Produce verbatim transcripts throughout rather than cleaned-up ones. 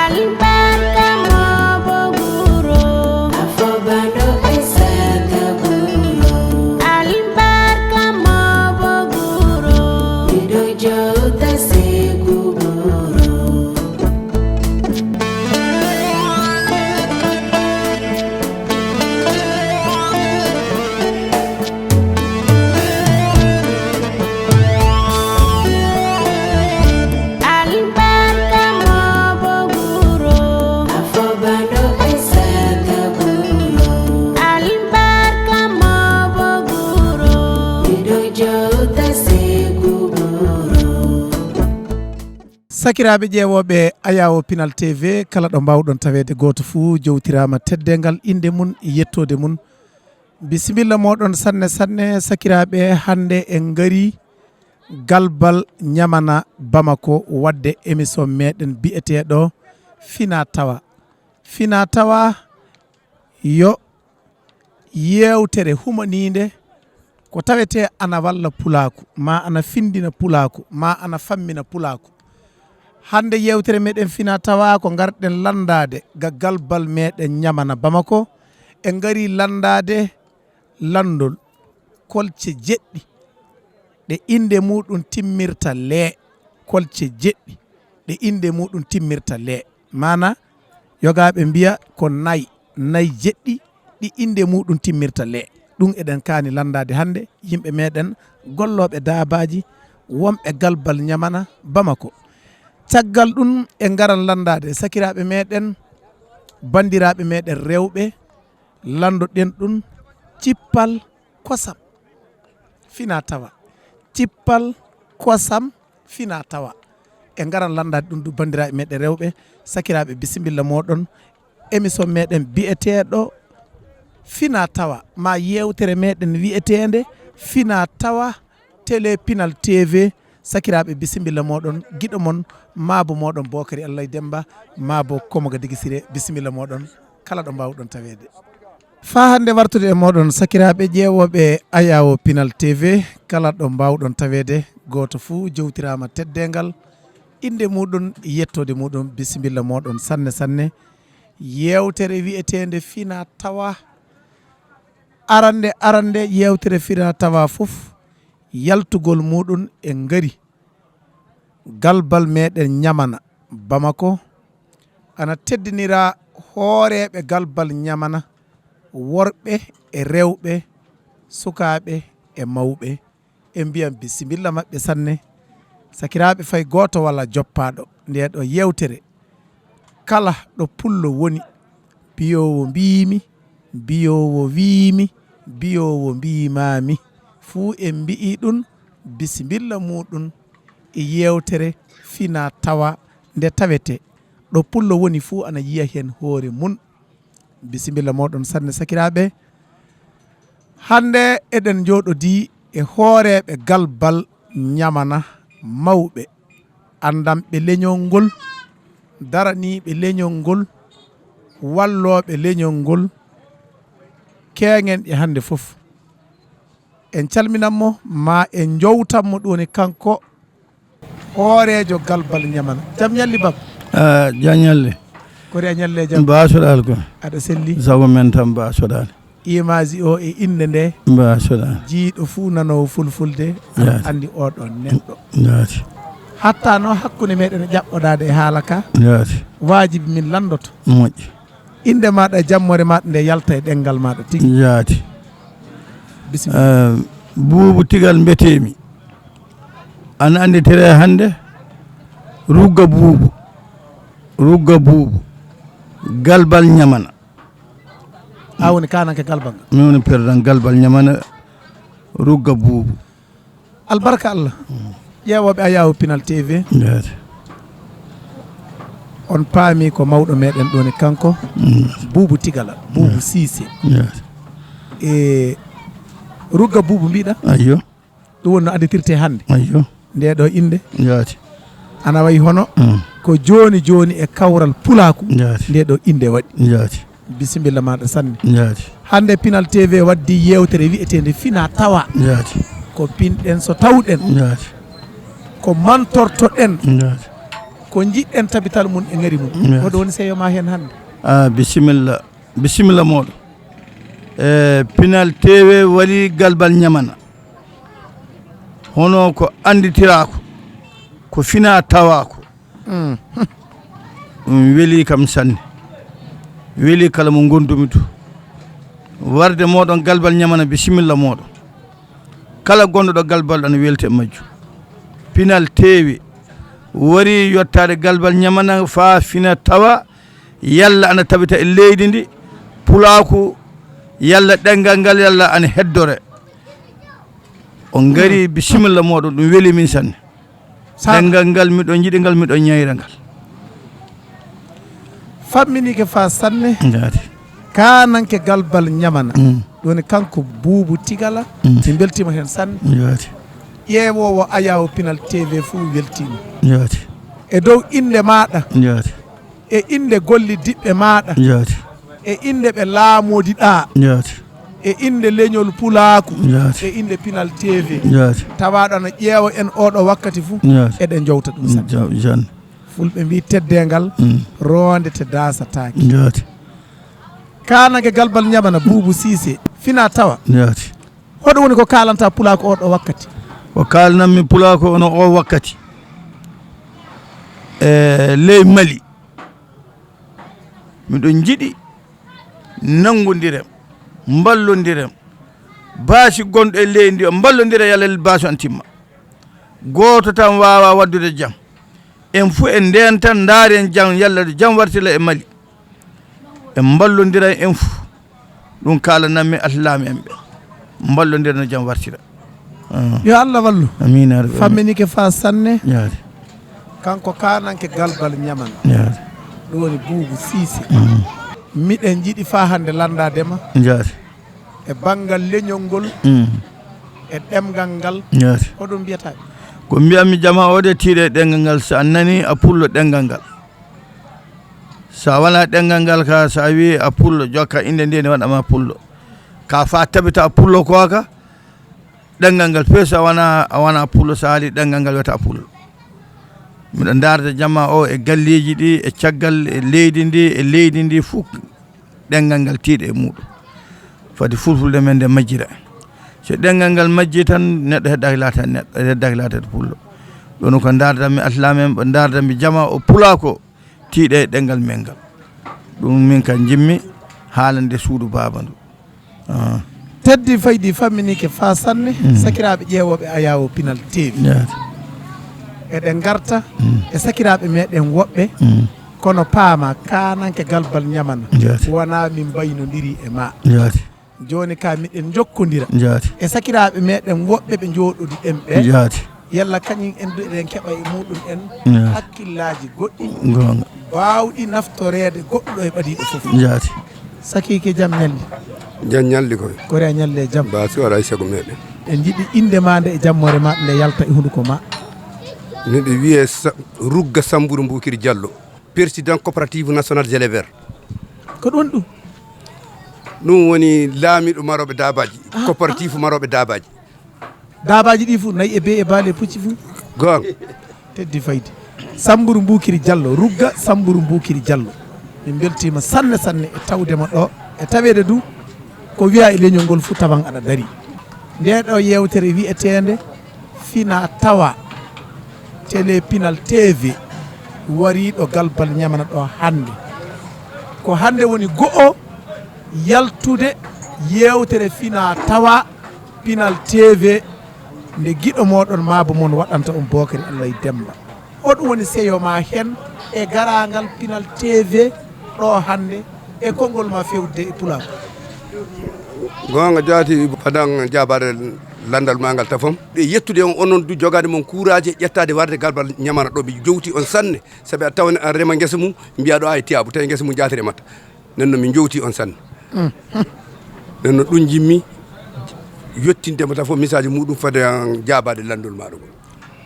Albarka moobo guro, afobano e saga guro. Albarka moobo guro, miɗo jowta segu guro. Albarka moobo guro, afobano e saga guro. Albarka moobo guro, miɗo jowta segu guro. Sakiraaɓe ƴeewooɓe Ayaawo Pinal T V, kala ɗo mbaawɗon taweede, gooto fuu jowtiraama teddeengal innde mum, yettoode mum. Bisimilla mooɗon sanne sanne, sakiraaɓe, hannde en ngarii Galbal Ñamana Bamako, waɗde émission meeɗen biyeteeɗo Fina Tawa. Fina Tawa yo yeewtere humaniinde ko tawetee ana walla pulaaku, maa ana findina pulaaku, maa ana fammina pulaaku. Hannde yeewtere meeɗen Fina Tawa ko ngarɗen lanndaade ga Galbal meeɗen Ñamana Bamako. En ngarii lanndaade lanndol kolce jeɗɗi ɗe innde muuɗum timmirta lee, kolce jeɗɗi ɗe innde muuɗum timmirta lee. Maana, yogaaɓe mbiya ko nay, nay jeɗɗi ɗi innde muuɗum timmirta lee. Ɗum eɗen kaani lanndaade hannde yimɓe meeɗen gollooɓe daabaaji wonɓe Galbal Ñamana Bamako. Caggal ɗum, en ngaran lanndaade sakiraaɓe meeɗen, banndiraaɓe meeɗen rewɓe, lanndoɗen ɗum cippal kosam Fina Tawa. Cippal kosam Fina Tawa. En ngaran lanndaade ɗum du, banndiraaɓe meeɗen rewɓe, sakiraaɓe, bisimilla mooɗon. Émission meeɗen biyeteeɗo Fina Tawa, maa yeewtere meeɗen wiyeteende Fina Tawa, Télé Pinal T V. Sakiraaɓe, bisimilla mooɗon, giɗo mon, maabo mooɗon Bookari Allah e Demmba, maabo Komo ga Digi Siree, bisimilla mooɗon, kala ɗo mbaawɗon taweede. Faa hannde wartude e mooɗon, sakiraaɓe ƴeewooɓe Ayaawo Pinal T V, kala ɗo mbaawɗon taweede, gooto fuu jowtiraama teddeengal, innde muuɗum, yettoode muuɗum, bisimilla mooɗon sanne sanne. Yeewtere wiyeteende Fina Tawa, arannde, arannde yeewtere Fina Tawa fof, yaltugol muuɗum en ngari Galbal meeɗen Ñamana Bamako, ana teddinira hooreeɓe Galbal Ñamana, worɓe e rewɓe, sukaaɓe e mawɓe. En mbiyan bisimilla maɓɓe sanne. Sakiraaɓe, fay gooto walaa joppaaɗo ndee ɗoo yeewtere. Kala ɗo pullo woni, mbiyoowo mbiimi, mbiyoowo wiimi, mbiyoowo mbiimaami, fuu en mbi'ii ɗum bisimilla muuɗum e yeewtere Fina Tawa nde tawetee. Ɗo pullo woni fuu ana yiya heen hoore mum. Bisimilla mooɗon sanne, sakiraaɓe. Hannde eɗen njooɗodii e hooreeɓe Galbal Ñamana mawɓe, anndanɓe leñol ngol, daraniiɓe leñol ngol, wallooɓe leñol ngol, keeŋen e hannde fof. En calminan mo, maa en njowtan mo, ɗum woni kanko hooreejo Galbal Ñamana. Jam ñalli, Baba? Ah, jam ñalli. Kori a ñalli e jam? Mbaasoɗaali ko. Aɗa selli? Sago men tan mbaasoɗaali. Image o e innde nde. Mbaasoɗaali. Jiyɗo fuu nanoowo fulfulde, aɗa Yaati. Anndi oɗo neɗɗo. Yaati. Hatta noon hakkunde meɗen ƴaɓɓodaade e haala ka. Yaati. Waajibi min lanndoto. Moƴƴi. Innde maaɗa e jammoore maaɗa nde yalta e ɗemngal maaɗa tigi. Yaati. Bisimilla. Eh, Buubu Tigal mbiyeteemi. Ana annditire hannde Rugga Buubu. Rugga Buubu. Galbal Ñamana. A woni kaananke Galbal ngal? Mi woni président Galbal Ñamana Rugga Buubu. Albarka Allah. Ƴeewooɓe Ayaawo Pinal T V. Yaade. On paami ko mawɗo meɗen ɗo ni kanko. Mm. Buubu Tigala, Buubu Siise. Yaade. E Rugga Buubu mbiɗa? Ayyo. Ɗum woni no annditirte hannde. Ayyo. Nde ɗo innde? Yaade. Ana wayi hono ko jooni jooni e kawral pulaaku. Njaati. Nde ɗo innde waɗi. Njaati. Bisimilla maaɗa sanne. Njaati. Hannde Pinal T V waddi yeewtere wi'eteende Fina Tawa. Njaati. Ko pinɗen so tawɗen. Njaati. Ko mantortoɗen. Njaati. Ko njiɗɗen tabital mum e ngari mum. Njaati. Hoɗo woni seyo ma heen hannde? Ah, bisimilla. Bisimilla mooɗon. E Pinal T V waɗi galbal ñamana. Hono ko annditiraako, ko Fina Tawa ko. Mm. Ɗum weli kam sanne. Weli kala mo ngondumi to. Warde mooɗon galbal ñamana, bisimilla mooɗon. Kala gonɗo ɗo galbal ana welti e majjum. Pinal T V wari yottaade galbal ñamana faa Fina Tawa, yalla ana tabita e leydi ndi, pulaaku, yalla ɗenngal ngal, yalla ana heddore. On ngari, bisimilla mooɗon, ɗum weli min sanne. Sa- Ɗenngal ngal, miɗo yiɗi ngal, miɗo ñayra ngal. Famminike faa sanne. Njaati. Kaananke galbal ñamana. Mm. Ɗum woni kanko Buubu Tigala, mm, mi mbeltiima heen sanne. Njaati. Ƴeewoowo Ayaawo Pinal T V fof weltiima. Njaati. E dow innde maaɗa. Njaati. E innde gollidiɓɓe maaɗa. Njaati. E innde ɓe laamoodiɗaa. Njaati. E innde leñol pulaaku. Njaati. E innde Pinal T V. Njaati. Tawaaɗo ana ƴeewa en ooɗo wakkati fof. Njaati. Eɗen njowta ɗum sanne. Nja-, jan. Fulɓe mbii teddeengal, mm, roonde te daasataake. Njaati. Kaananke galbal ñamana Buubu Siise, Fina Tawa. Njaati. Hoɗum woni ko kaalanta pulaaku oo ɗoo wakkati? Ko kaalanammi pulaaku ono oo wakkati, e ley Mali, miɗo njiɗi nanngondiren, mballodirem, baasi gonɗo e leydi o mballodira, yalla baasi on timma. Gooto tan waawa waddude jam. En fuu en ndeentan, ndaaren jam, yalla jam wartira e Mali. En mballondira en fuu. Ɗum kaalanammi alhaami en ɓe. Mballondira no jam wartira. Ah. Yo Allah wallu. Amiin, yaa rabbi. Famminike faa sanne. Yaade. Kanko kaananke galbal ñaman. Yaade. Ɗum woni Buubu Siise. Mm. Miɗen njiɗi faa hannde lanndaade ma. Yaade. E banngal leñol ngol, mm, e ɗemngal ngal, yaade, hoɗum mbiyata? Ko mbiyatmi jamaa o de, tiiɗe e ɗemngal ngal. So a nani a pullo ɗemngal ngal. So a wona ɗemngal ngal ka, so a wii a pullo, jokka innde nde ne waɗa ma pullo. Ka faa tabita a pullo ko ka, ɗemngal ngal. Pe so a wona, a wona pullo, so a haali ɗemngal ngal wiyata a pullo. Miɗo ndaarda jamaa o e galleeji ɗi, e caggal, e leydi ndi, e leydi ndi fuu. Ɗemngal ngal tiiɗe e muuɗum. Fadi fulfulde men nde majjira. So ɗemngal ngal majji tan, neɗɗo heddaaki laata neɗɗo, heddaaki laata pullo. Ɗum ko ndaardanmi alhaami en, ɓe ndaardanmi jamaa o pulaa ko tiiɗe e ɗemngal men ngal. Ɗum min ka njimmi haalande suudu baaba ndu. Ah. Teddi faydi famminike faa sanne, mm, sakiraaɓe ƴeewooɓe Ayaawo Pinal T V. Yaade. Eɗen ngarta, mm, e sakiraaɓe meɗen woɓɓe, mm, kono paama kaananke galbal ñamana, yaade, wonaa min mbaynondiri e ma. Yaade. Jooni ka miɗen njokkondira, yaade, e sakiraaɓe meɗen woɓɓe ɓe njooɗodi ɗen ɓe. Yaade. Yalla kañum en du eɗen keɓa e muɗum en, yaade, hakkillaaji goɗɗi, goonga, baawɗi naftoreede goɗɗo e ɓadiiɗo fof. Yaade. Sakiike, jam ñalli. Jam ñalli koy. Kori a ñalli e jam. Ba si waɗa e sago meɗen. En njiɗi innde ma nde e jammoore ma nde yalta e hunuko ma. Miɗo wiyee Sa-, Rugga Samburu Mbukiri Jallo, président coopérative nationale Jelebert. Ko ɗum ɗum? Ɗum woni laamiiɗo marooɓe daabaaji, ah, coopérative, ah, marooɓe daabaaji. Daabaaji ɗi fof, nayi e beyi e baali e pucci fof. Goonga. Teddi faydi. Samburu Mbukiri Jallo, Rugga Samburu Mbukiri Jallo. Min mbeltiima sanne sanne e tawde ma ɗo, e taweede du ko wiyaa e leñol ngol fof tawan aɗa darii. Nde ɗo yeewtere wiyeteende Fina Tawa, télé Pinal T V, wariiɗo galbal ñamana ɗo hannde. Ko hannde woni go'o yaltude yeewtere Fina Tawa Pinal T V, nde giɗo mooɗon maabo mon waɗanta on Bookari Allah e Demmba. Hoɗum woni seyo ma heen e garaangal Pinal T V ɗo hannde e konngol ma feewde e pulaar? Goonga jaati, padan jaabaade lanndal maa ngal tafam. E yettude on, onon du jogaade mon kuuraaji, ƴettaade warde galbal ñamana ɗo, ɓe jowti on sanne. Sabi a tawan a rema ngesa mum, mbiya ɗo ay tiyaabu, tawi ngesa mum jaati remata. Nden noon, min njowtii on sanne. Mm. Nden noon, ɗum njimmi yettinde mo tan fof message muɗum fade an jaabaade lanndol maaɗa ngol.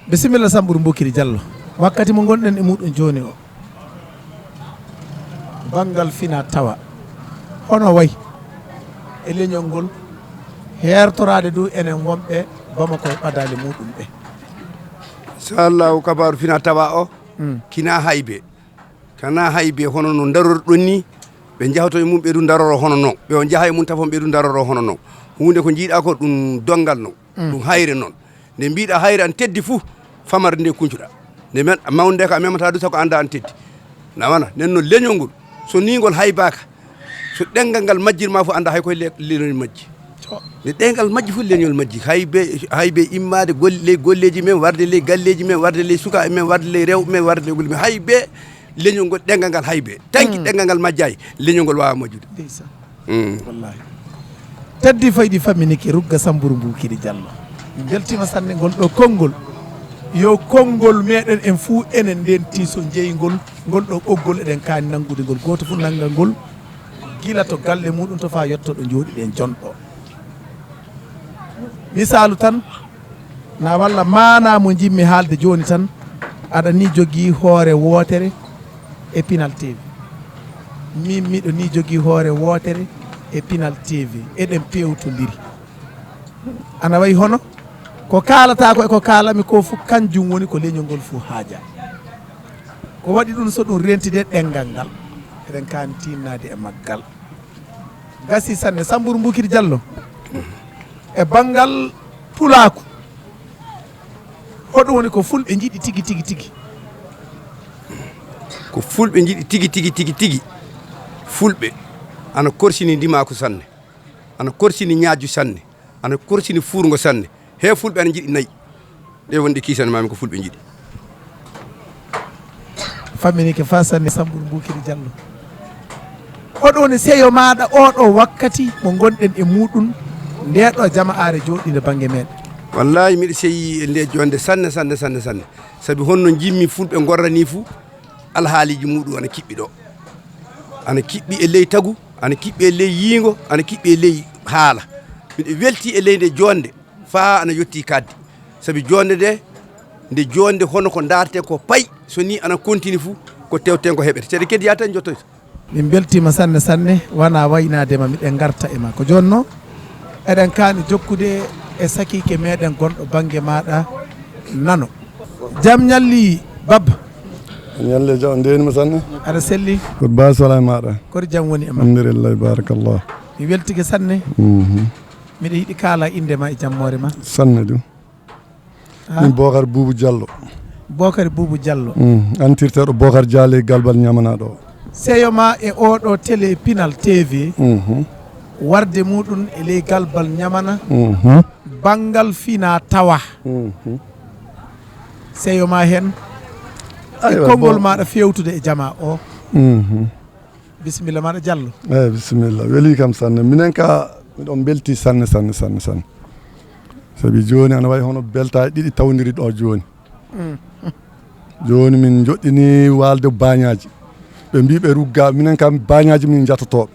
Bisimilla, Samburu Mbokiri Jallo. Wakkati mo ngonɗen e muɗum jooni o, banngal fina tawa, hono wayi e leñol ngol, heertoraade du enen wonɓe Bamako e ɓadaali muɗum ɓe. Inchallahu, kabaaru fina tawa o, kina haybe. Kana haybe hono no ndarorɗon ni, ɓe njahoto e mum ɓe du ndaroro hono non. Ɓe o njaha e mum tafon ɓe du ndaroro hono non. Huunde ko njiiɗa ko ɗum donngal non. Ɗum hayre non. Nde mbiɗa hayre an teddi fuu, famarde nde kuncuɗa. Nde men mawnde ka memata du sako anda an teddi. Nawana, nen no leñol ngol, so ni ngol haybaka, so ɗengal ngal majjirma fof anda hay koye le- leñol majji. Nde ɗengal majji fof leñol majji. Haybe, haybe immade gol- ley golleji men, warde ley galleji men, warde ley sukaɓe men, warde ley rewɓe men, warde ley gulli men. Haybe leñol ngol, ɗengal ngal haybe. Tanki ɗengal ngal majjayi, leñol ngol wawa majjude. Ndeysaan. Wallahi. Teddi faydi famminike rugga Samburu Mbukiri Jallo. Min mbeltima sanne ngol ɗo konngol. Yo konngol meɗen en fuu enen ndenti so jeyi ngol, ngol ɗo ɓoggol eɗen kaani nanngude ngol. Gooto fof nannga ngol gila to galle muɗum to fa yetto ɗo njooɗiɗen jonɗo. Misaalu tan, na walla maana mo njimmi haalde jooni tan, aɗa ni jogii hoore wootere e Pinal T V. Min miɗo ni jogii hoore wootere e Pinal T V. Eɗen pewtondiri. Ana wayi hono ko kaalata ko e ko kaalami ko fof kanjum woni ko leñol ngol fof haaja. Ko waɗi ɗum so ɗum rentide ɗengal ngal. Eɗen kaani tinnaade e maggal. Gasi sanne. Samburu Mbukiri Jallo, e banngal pulaaku, hoɗum woni ko fulɓe njiɗi tigi tigi tigi? Ko fulɓe njiɗi tigi tigi tigi tigi, fulɓe ana korsini ndimaaku sanne, ana korsini ñaaju sanne, ana korsini fuurngo sanne. He fulɓe ana njiɗi nayi. Ɗe wonde kiisan mami ko fulɓe njiɗi. Famminike fa sanne. Samburu Mbukiri Jallo, oɗo woni seyo maɗa oɗo wakkati mo gonɗen e muɗum, nde ɗo jama'are joɗinde bangge meɗen? Wallahi miɗo seyi e nde jonde sanne sanne sanne sanne. Sabi honno jimmi fulɓe gorrani fu, alhaaliji muɗum ana kiɓɓi ɗo, ana kiɓɓi e ley tagu, ana kiɓɓi e ley yiingo, ana kiɓɓi e ley haala. Miɗo welti e ley nde jonde faa ana yetti kaddi. Sabi jonde nde, nde jonde hono ko ndaarten ko payi, so ni ana kontini fu, ko tewten ko heɓete. Ceede keddiya tan jottoyta. Min beltima sanne sanne, wona waynaade ma miɗen ngarta e ma ko jonno. Eɗen kaani jokkude e sakiike meɗen gonɗo bangge maɗa nano. Jam ñalli babba. Ñalle jam, ndenima sanne. Aɗa selli? Koto baasi wala e maɗa? Koto jam woni e ma? Alhamdulillah, barakallah. Mi weltike sanne. Miɗo yiɗi kaala inde ma e jammoore ma. Sanne ɗum. Min Bokar Buubu Jallo. Bokari Buubu Jallo. Antirteɗo Bokar Diallo e Galbal Ñamana ɗo. Seyo ma e oɗo télé Pinal T V. Warde muɗum e ley Galbal Ñamana. Banngal fina tawa. Seyo ma hen. E konngol maɗa fewtude e jama o. Bisimilla maɗa Jallo. Eyi bisimilla, weli kam sanne. Minen ka miɗon belti sanne sanne sanne sanne. Sabi joni ana wayi hono beltaji ɗiɗi tawdiri ɗo joni. Joni min joɗɗini walde bañaji. Ɓe mbi ɓe rugga, minen kam bañaji min jatotoɓe.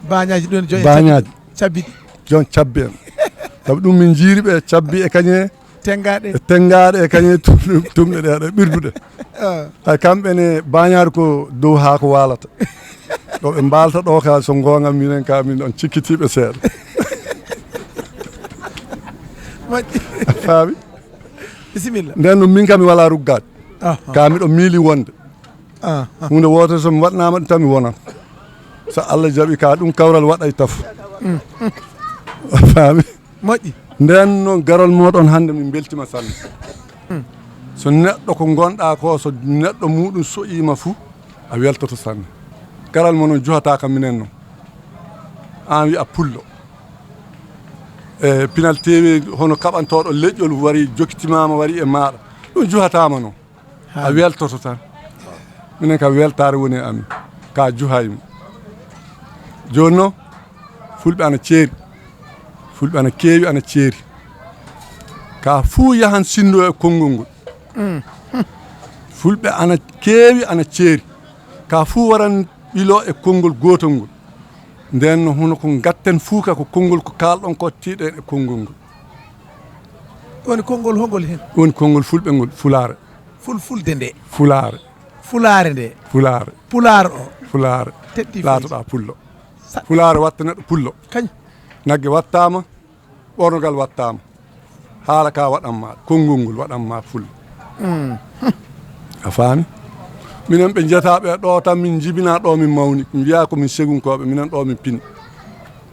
Bañaji ɗon joɗe bañaji cabbi. Jon cabbi en. Sabi ɗum min jiiri ɓe cabbi e kañe. Tenngaɗe. E tenngaɗe e kañe tumɗe ɗe ɗo ɓirduɗe. Hay kamɓe ne bañaade ko dow haa ko waalata. Ɗo ɓe mbaalta ɗo ka so ngoonga minen ka min ɗon cikkitiiɓe seeɗa. Moƴƴi. A faami? Bisimilla. Nden ɗum min kam mi walaa ruggaade. Ka miɗo miili wonde. Huunde wootere so mi waɗnaama ɗum tan mi wonan. So Allah jaɓi ka ɗum kawral waɗay taf. A faami? Moƴƴi. Nden noon garal mooɗon hannde min mbeltima sanne. So neɗɗo ko ngonɗa ko so neɗɗo muɗum soƴima fuu a weltoto sanne. Garal mo noon juhataka minen noon. An wi'a pullo. E pinal tewi hono kaɓantoɗo leƴƴol wari jokkitimama wari e maɗa. Ɗum juhatama noon. A weltoto tan. Minen kam weltaare woni e amin. Ka juhaymo. Jooni noon fulɓe ana ceeri. Fulɓe ana keewi ana ceeri. Ka fuu yahan sinndo e konngol ngol. Fulɓe ana keewi ana ceeri. Ka fuu waran ɓilo e konngol gootol ngol. Nden no hono ko ngatten fuu ka ko konngol ko kaalɗon ko tiiɗen e konngol ngol. Woni konngol hongol heen? Woni konngol fulɓe ngol fulaare. Fulfulde nde. Fulaare. Fulaare nde. Fulaare. Pulaar o. Fulaare. Teddi faydi. Laatoɗaa pullo. Sa- Fulaare watta neɗɗo pullo. Kañ. Nagge wattaama, ɓornogal wattaama. Haala ka waɗanma, konngol ngol waɗanma pullo. Mm. A faami? Minen ɓe njiyataaɓe ɗo tan min njibinaa ɗo min mawni. Mbiyaa ko min segunkooɓe, minen ɗo min pini.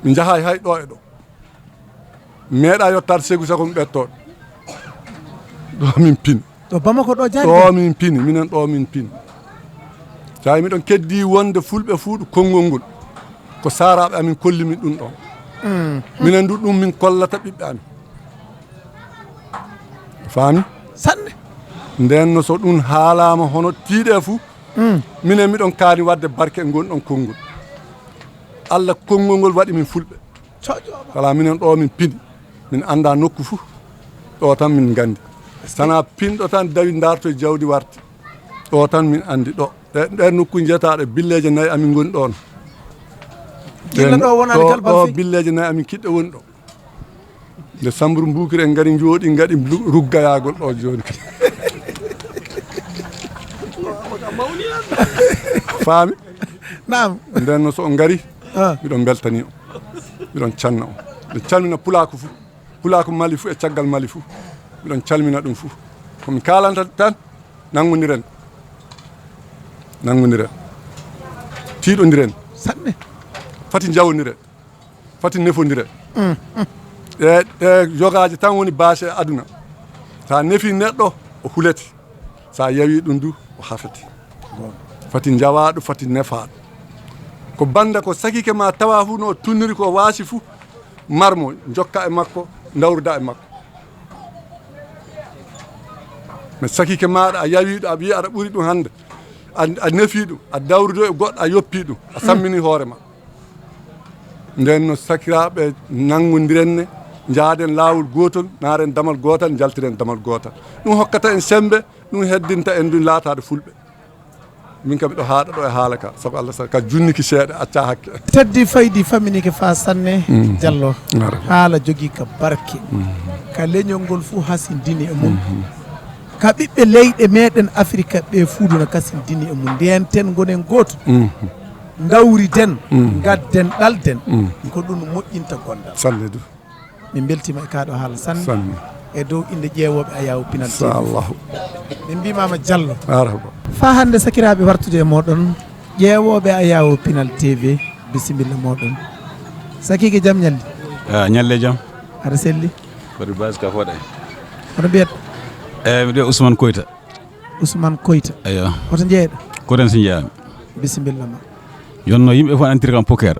Min njahaay hay ɗo e ɗo. Meeɗa yottaade segu sago mi ɓettoo. Ɗo min pini. Ɗo Bamako ɗo jaalɗen? Ɗo min pini, minen ɗo min pini. Tawi miɗon keddi wonde fulɓe fuu ɗo konngol ngol. Ko saaraaɓe amin kolli min ɗum ɗon. Mm. Minen du ɗum min kollata ɓiɓɓe amin. Faami? Sanne. Nden no so ɗum haalaama hono tiiɗe fuu, mm, minen miɗon kaani waɗde barke e ngon ɗon konngol. Allah konngol ngol waɗi min fulɓe. Cooƴooma. Kala minen ɗo min pini. Min annda nokku fuu. Ɗo tan min nganndi. Sana pinɗo tan dawi ndarto e jawdi warti. Ɗo tan min anndi ɗo. Ɗe, ɗe nokku njetaaɗe billeeje nayi amin ngoni ɗon. Gila ɗo wonani ɗo, kala ɗo balfi. Billeeje nayi amin kiɗɗe woni ɗo. Nde samburu mbukiri en ngari njooɗi ngaɗi lu-, ruggayagol ɗo jooni. Faami? Naam. Nden no so on ngari, ah, miɗon mbeltani on. Miɗon canna on. Miɗon calmina pulaaku fuu. Pulaaku Mali fuu e caggal Mali fuu. Miɗon calmina ɗum fuu. Ko mi kaalanta tan, nanngondiren. Nanngondiren. Tiiɗondiren. Sanne. Fati njawondiren. Fati nefondiren. Mm, mm. Ɗe, ɗe yogaaji tan woni baasi e aduna. Sa nefi neɗɗo, o hulete. Sa yawi ɗum du, o hafete. Fati njawaaɗo, fati nefaaɗo. Ko banda ko sakike ma tawa fuu no o tunniri ko waasi fuu, marmo, jokka e makko, ndawruda e makko. Mais sakike maaɗa, a yawi ɗum, a wiyi aɗa ɓuri ɗum hannde. A, a nefi ɗum, a dawrudo e goɗɗo, a yoppi ɗum, a sammini hoore ma. Nden no sakiraaɓe nanngondiren ne, njaaden laawol gootol, naaren damal gootal, njaltiren damal gootal. Ɗum hokkata en semmbe, ɗum heddinta en ɗum laataade fulɓe. Min kam miɗo haaɗa ɗo e haala ka, sabu Allah sa-, ka junniki seeɗa, acca hakke. Teddi faydi faminike fa sanne, mm, Jallo. Ara. Haala jogii ka barke. Mm. Ka leñol ngol fuu hasindini e mum. Mm. Ka ɓiɓɓe leyɗe meɗen Afirika ɓe fuu du na kasindini e mum. Ndenten ngonen gooto. Mm. Ndawriden, mm, ngadden, ɗalden. Mm. Ko ɗum moƴƴinta gondal. Sanne du. Min mbeltiima e kaa ɗo haala sanne. Sanne. E dow innde ƴeewooɓe Ayaawo Pinal T V. Inchallahu. Min mbiimaama Jallo. Marhaba. Faa hannde sakiraaɓe wartude e mooɗon, ƴeewooɓe Ayaawo Pinal T V, bisimilla mooɗon. Sakiike jam ñalli? Ah, ñalli jam. Aɗa selli? Mbaɗi basi ka fooɗa. Hono mbiyat? Eh, mi wiye Ousmane Koyta. Ousmane Koyta. Eyyo. Hoto njeeyɗa? Koten si njeeyami. Bisimilla ma. Yonno yimɓe fof anantiri kam poker.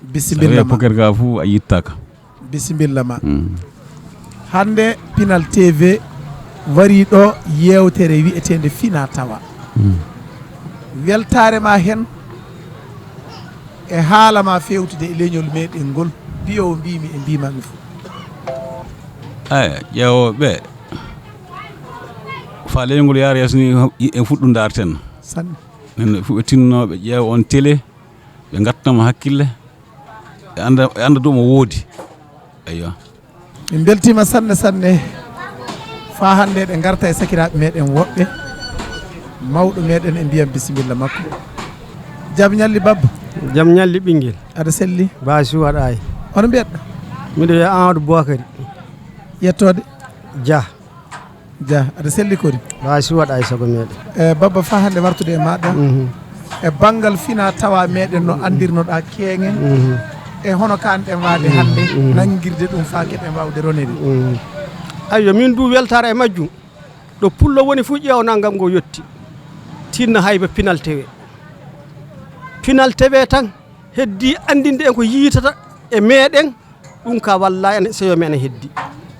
Bisimilla ma. Poker ga fof a yittaaka. Bisimilla ma. Mm. Hannde Pinal T V warii ɗo yeewtere wi'eteende Fina Tawa. Mm. Weltaare ma heen e haala ma feewtude e leñol meɗen ngol, mbiyo mbiimi e mbiimaami fof. Eey, ƴeewooɓe, faa leñol ngol yaara yeeso ni, en fuɗɗu ndaarten. Sanne. Enen fof ɓe tinnooɓe ƴeewa on télé, ɓe ngattanamo hakkille, ɓe annda, ɓe annda dow mo woodi. Eyyo. Min mbeltiima sanne, sanne. Faa hannde eɗen ngarta e sakiraaɓe meɗen woɓɓe. Mawɗo meɗen e mbiyam bisimilla makko. Jam ñalli babba. Jam ñalli ɓinngel. Aɗa selli? Basi waɗaay. Hono mbiyatɗa? Miɗo wiya Amadou Boakary. Yettoode? Dia. Dia, aɗa selli kori? Basi waɗaay sago meɗen. E babba, faa hannde wartude e maɗa. Mhm. E banngal fina tawa meɗen no anndirnoɗa keeŋe. Mhm. E hono kanɗen waade hannde, mhm, nanngirde ɗum faa keɗen waawde roneede. Mhm. Ayyo, min du weltara e majjum. Ɗo pullo woni fof ƴeewa nanngam ngo yotti. Tinna hayba Pinal Tewe. Pinal Tewe tan heddi anndinde en ko yiitata e meɗen. Ɗum ka walla en seyo men heddi.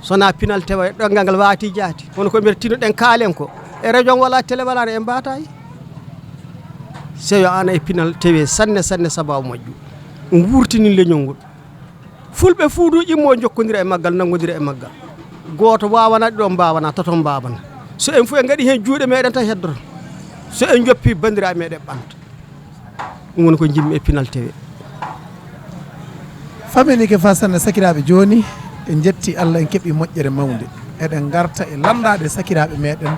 Sona Pinal Tewe ɗo ngal waati jaati. Kono ko mbiyata tinno ɗen kaalen ko. E radio wala télé wala en mbatay. Seyo ana e Pinal Tewe sanne sanne sababu majjum. Ɗum wurtini leñol ngol. Fulɓe fuu du ƴimmo jokkondira e maggal, nanngodira e maggal. Gooto waawana, ɗiɗo mbaawana, tato mbaabana. So en fof en ngaɗi heen juuɗe meɗen tan heddoto. So en joppi banndiraaɓe meɗen ɓanta. Ɗum woni ko njimmi e Pinal Tewe. Faminike fa sanne sakiraaɓe, jooni en njetti Allah, en keɓi moƴƴere mawnde. Eɗen ngarta e lanndaade sakiraaɓe meɗen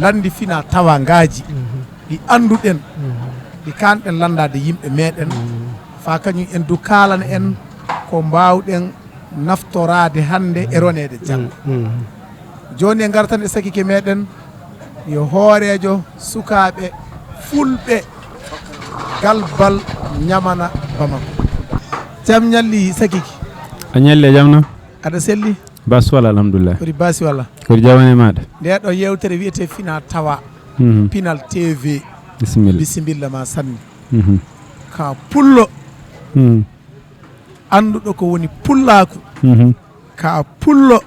Lanndi fina tawangaaji ɗi annduɗen, ɗi kaanɗen lanndaade yimɓe meeɗen, faa kañum en du kaalana en ko mbaawɗen naftoraade hannde e roneede janngo. Jooni en ngartan e sakike meeɗen, yo hooreejo sukaaɓe fulɓe Galbal Ñamana Bamako. Jam ñalli sakike. A ñalli a jam na? Aɗa selli? Basi wala, alhamdulillah. Kori basi wala? Kori jawane maɗa. Nde ɗo yewtere wiyete Fina Tawa. Mhm. Pinal T V. Bisimilla. Bisimilla ma sanne. Mhm. Ka pullo. Mhm. Annduɗo ko woni pullaaku. Mhm. Ka pullo.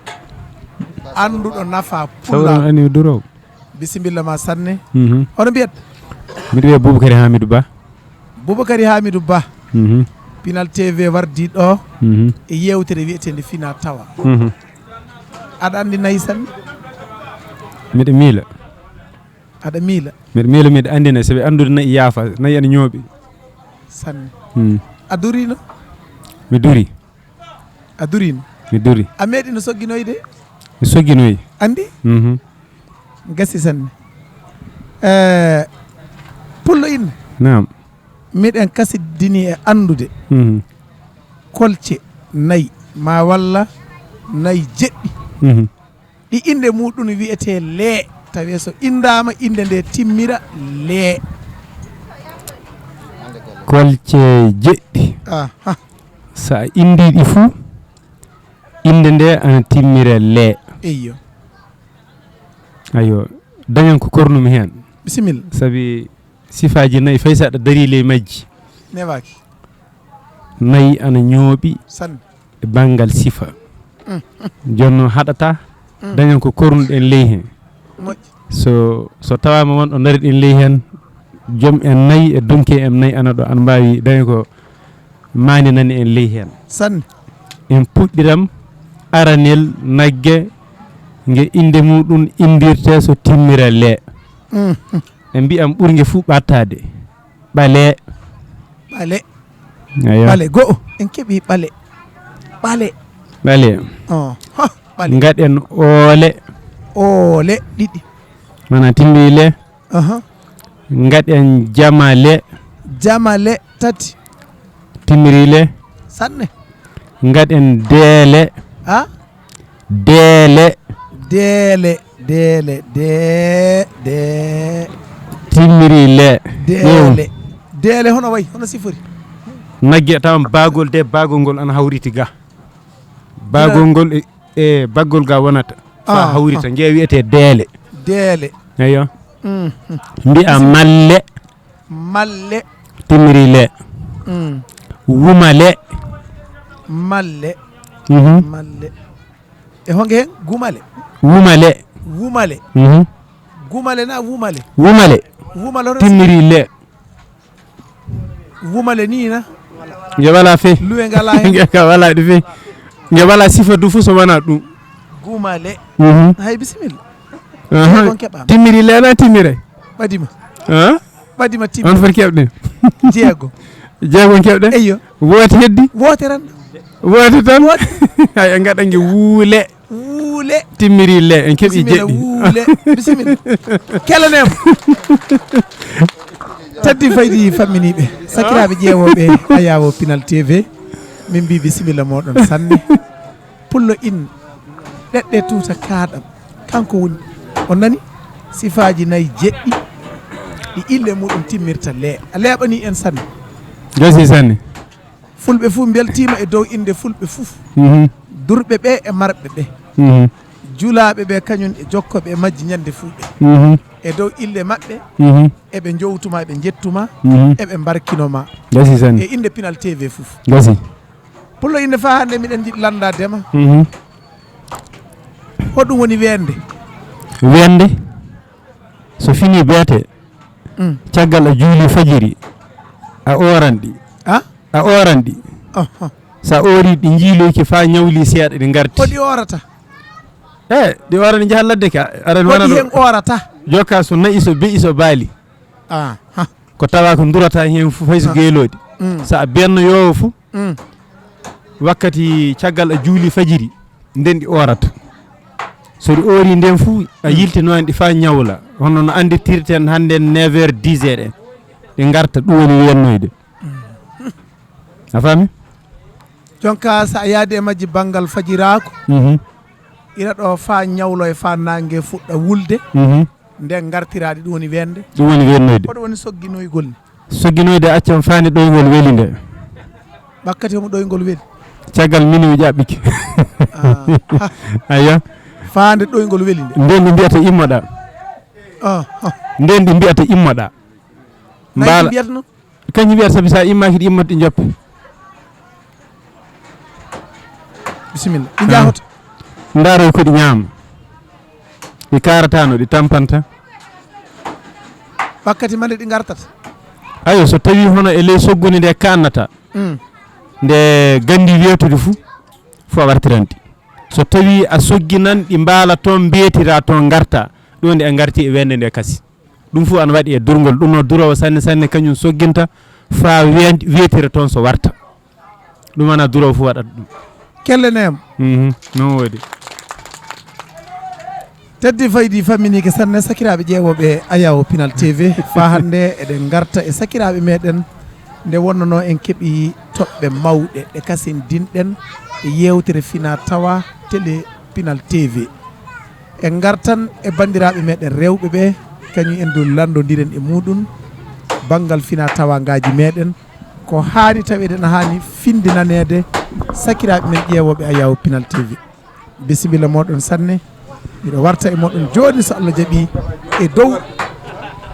Annduɗo nafa pullaaku. Sawran ani duro. Bisimilla ma sanne. Mhm. Hono mbiyat? Miɗo wiya Boubacar Hamidou Ba. Boubacar Hamidou Ba. Mhm. Pinal T V wardi ɗo. Mhm. E yewtere wiyeteende Fina Tawa. Mhm. Aɗa anndi nayi sanne? Miɗo miila. Aɗa miila? Miɗo miila, miɗo anndina, sabi anndude nayi yaafa, nayi ene ñooɓi. Sanne. Hmm. A durino? Mi duri. A durino? Mi duri. A meeɗino sogginoyde? Mi sogginoyi. Anndi? Mhm. Gasi sanne. Eh, pullo inne? Naam. Miɗen kasidini e anndude Mhm. kolce nayi, ma walla nayi jeɗɗi. Mhm. Ɗi innde muɗum wiyetee lee, tawee so inndaama innde nde timmira lee. Kolce jeɗɗi. Aha. So a inndii ɗi fuu, innde nde ana timmira lee. Eyyo. Ayo, dañan ko kornumi heen. Bisimilla. Sabi sifaaji nayi, fay so aɗa darii ley majji. Newaaki. Nayi ana ñooɓi Sanne. E banngal sifa. Mm. Jooni noon haɗataa, Mm. dañan ko kornuɗen ley heen. Moƴƴi. So, so tawaama won ɗo ndariɗen ley heen, joom en nayi e donki en nayi ana ɗo, ana mbaawi daña ko maaninani en ley heen. Sanne. En puɗɗiram aranel nagge nge innde muɗum inndirtee so timmira lee. Mm. En mbiyam ɓurnge fuu ɓattaade. Ɓale. Ɓale. Ayo. Ɓale go'o. En keɓii ɓale. Ɓale. Ɓale. Oh, ha, ɓale. Ngaɗen oole. Oole ɗiɗi. Mana timmiri le. Aha. Ngaɗen jamale. Jamale tati. Timmiri le. Sanne. Ngaɗen deele. Ha? Deele. Deele, deele, dee, dee. Timmiri le. Deele. Deele hono wayi, hono sifori? Nagge tawan baagol de, baagol ngol ana hawriti ga. Baagol ngol e, e baggol ga wonata. Fa Ah, hawrita, ah. Nge wiyetee deele. Deele. Eyo. Mm, mm. Mbi'a malle. Malle. Timmiri le. Mm. Wumale. Malle. Mhm. Malle. E honge hen? Gumale. Wumale. Wumale. Mhm. Gumale na wumale? Wumale. Wumale hono Timmiri le. Wumale ni na? Nge wala fe. Luwe ngala hen. Nge ka wala ɗi fe. Nge wala sifa du fu so wona ɗum. Gumale. Mhm. Hay bisimilla. Aha. Jeegon keɓaama. Timmiri le na timmire. Ɓadima. Ha? Ɓadima timmi. On foti keɓde? Jeego. Jeego keɓde? Eyyo. Woote heddi? Woote tan. Woote tan? Woote. Hay en ngaɗa nge wuule. Wuule. Timmiri le, en keɓi Bisimilla, jeɗɗi. Wuule. Bisimilla. Kelanema. Taddi faydi famminiiɓe. Sakiraaɓe ƴeewooɓe Ayaawo Pinal T V. Min mbii bisimilla mooɗon sanne. Pullo in ɗeɗɗe tuuta kaaɗam. Kanko woni, on nani? Sifaaji nayi jeɗɗi, ɗi inɗe muɗum timmirta le. A leeɓanii en sanne. Gasi sanne. Fulɓe fuu mbeltiima e dow innde fulɓe fuu. Mhm. Durɓe ɓe e marɓe ɓe. Mhm. Julaaɓe ɓe kañum e jokkooɓe e majji ñande fuu ɓe. Mhm. E dow inɗe maɓɓe, Mhm. eɓe njowtuma, eɓe njettuma, Mhm. eɓe mbarkinoma. Gasi sanne. E innde Pinal T V fuu. Gasi. Pullo inne faa hannde miɗen njiɗi lanndaade ma. Mhm. Hoɗum woni weende? Weende, so fini beete, Mm. caggal a juuli fajiri, a ooran ɗi. Ah? A ooran ɗi. Aha. So a oori ɗi njiiloyke faa ñawli seeɗa ɗi ngarti. Ko ɗi oorata? E, ɗi oora ɗi njaha ladde ka. Aran Ko wana ɗi ɗo. Hen oorata? Jokka so na'i, so be'i, so baali. Ah, ha. Ko tawa ko durata heen fof, hay so Ah. geelooɗi. Mm. So a bennoyoowo fof, Mm. wakkati caggal a juuli fajiri, nden ɗi oorata. So ɗi oori nden fuu, a yiltinoyan ɗi faa ñawla. Hono no anndirtirten hannden neuf heures, dix heures en. Ɗi ngarta, ɗum woni wennoyde. A faami? Jonka, so a yaadi e majji banngal fajiraaku, Mhm. ira ɗo faa ñawlo e faa naange fuɗɗa wulde, Mhm. nden ngartiraaɗi, ɗum woni wende. Ɗum woni wennoyde. Ko ɗum woni sogginoygol ni? Sogginoyde, accam faande ɗoyngol weli nde. Wakkati homo ɗoyngol weli? Caggal minuit ƴaɓɓike. Ah. Aywa. Faande ɗoyngol weli nde. Nden ɗi mbiyata immoɗa. Ah, ah. Nden ɗi mbiyata immoɗa. Nayi ɗi mbiyata noon? Kañum mbiyata, sabi so a immaaki ɗi immat ɗi njoppa. Bisimilla. Ɗi njahota. Ndaaroy ko ɗi ñaama. Ɗi kaarataano, ɗi tampanta. Wakkati mande ɗi ngartata? Ayo, so tawii hono e ley soggoni nde kaannata, Mm. nde ganndi weetude fuu, fuu a wartiran ɗi. So tawii a sogginan ɗi mbaala toon, mbeetira toon, ngarta, ɗum nde a ngarti e wende nde kasi. Ɗum fuu ana waɗi e durngol. Ɗum no duroowo sanne sanne, kañum sogginta faa ween-, weetira toon so warta. Ɗum wona duroowo fuu waɗata ɗum. Kelle neema. Mhm, noon woodi. Teddi faydi famminike sanne, sakiraaɓe ƴeewooɓe Ayawo Pinal T V. Faa hannde eɗen ngarta e sakiraaɓe meɗen nde wonnoo en keɓi toɓɓe mawɗe ɗe kasindinɗen e yeewtere fina tawa télé Pinal T V. En ngartan e banndiraaɓe meɗen rewɓe ɓe, kañum en du lanndondiren e muɗum banngal fina tawangaaji meɗen. Ko haani taweede, na haani findinaneede sakiraaɓe men ƴeewooɓe Ayawo Pinal T V. Bisimilla mooɗon sanne. Miɗo warta e mooɗon jooni, so Allah jaɓi, e dow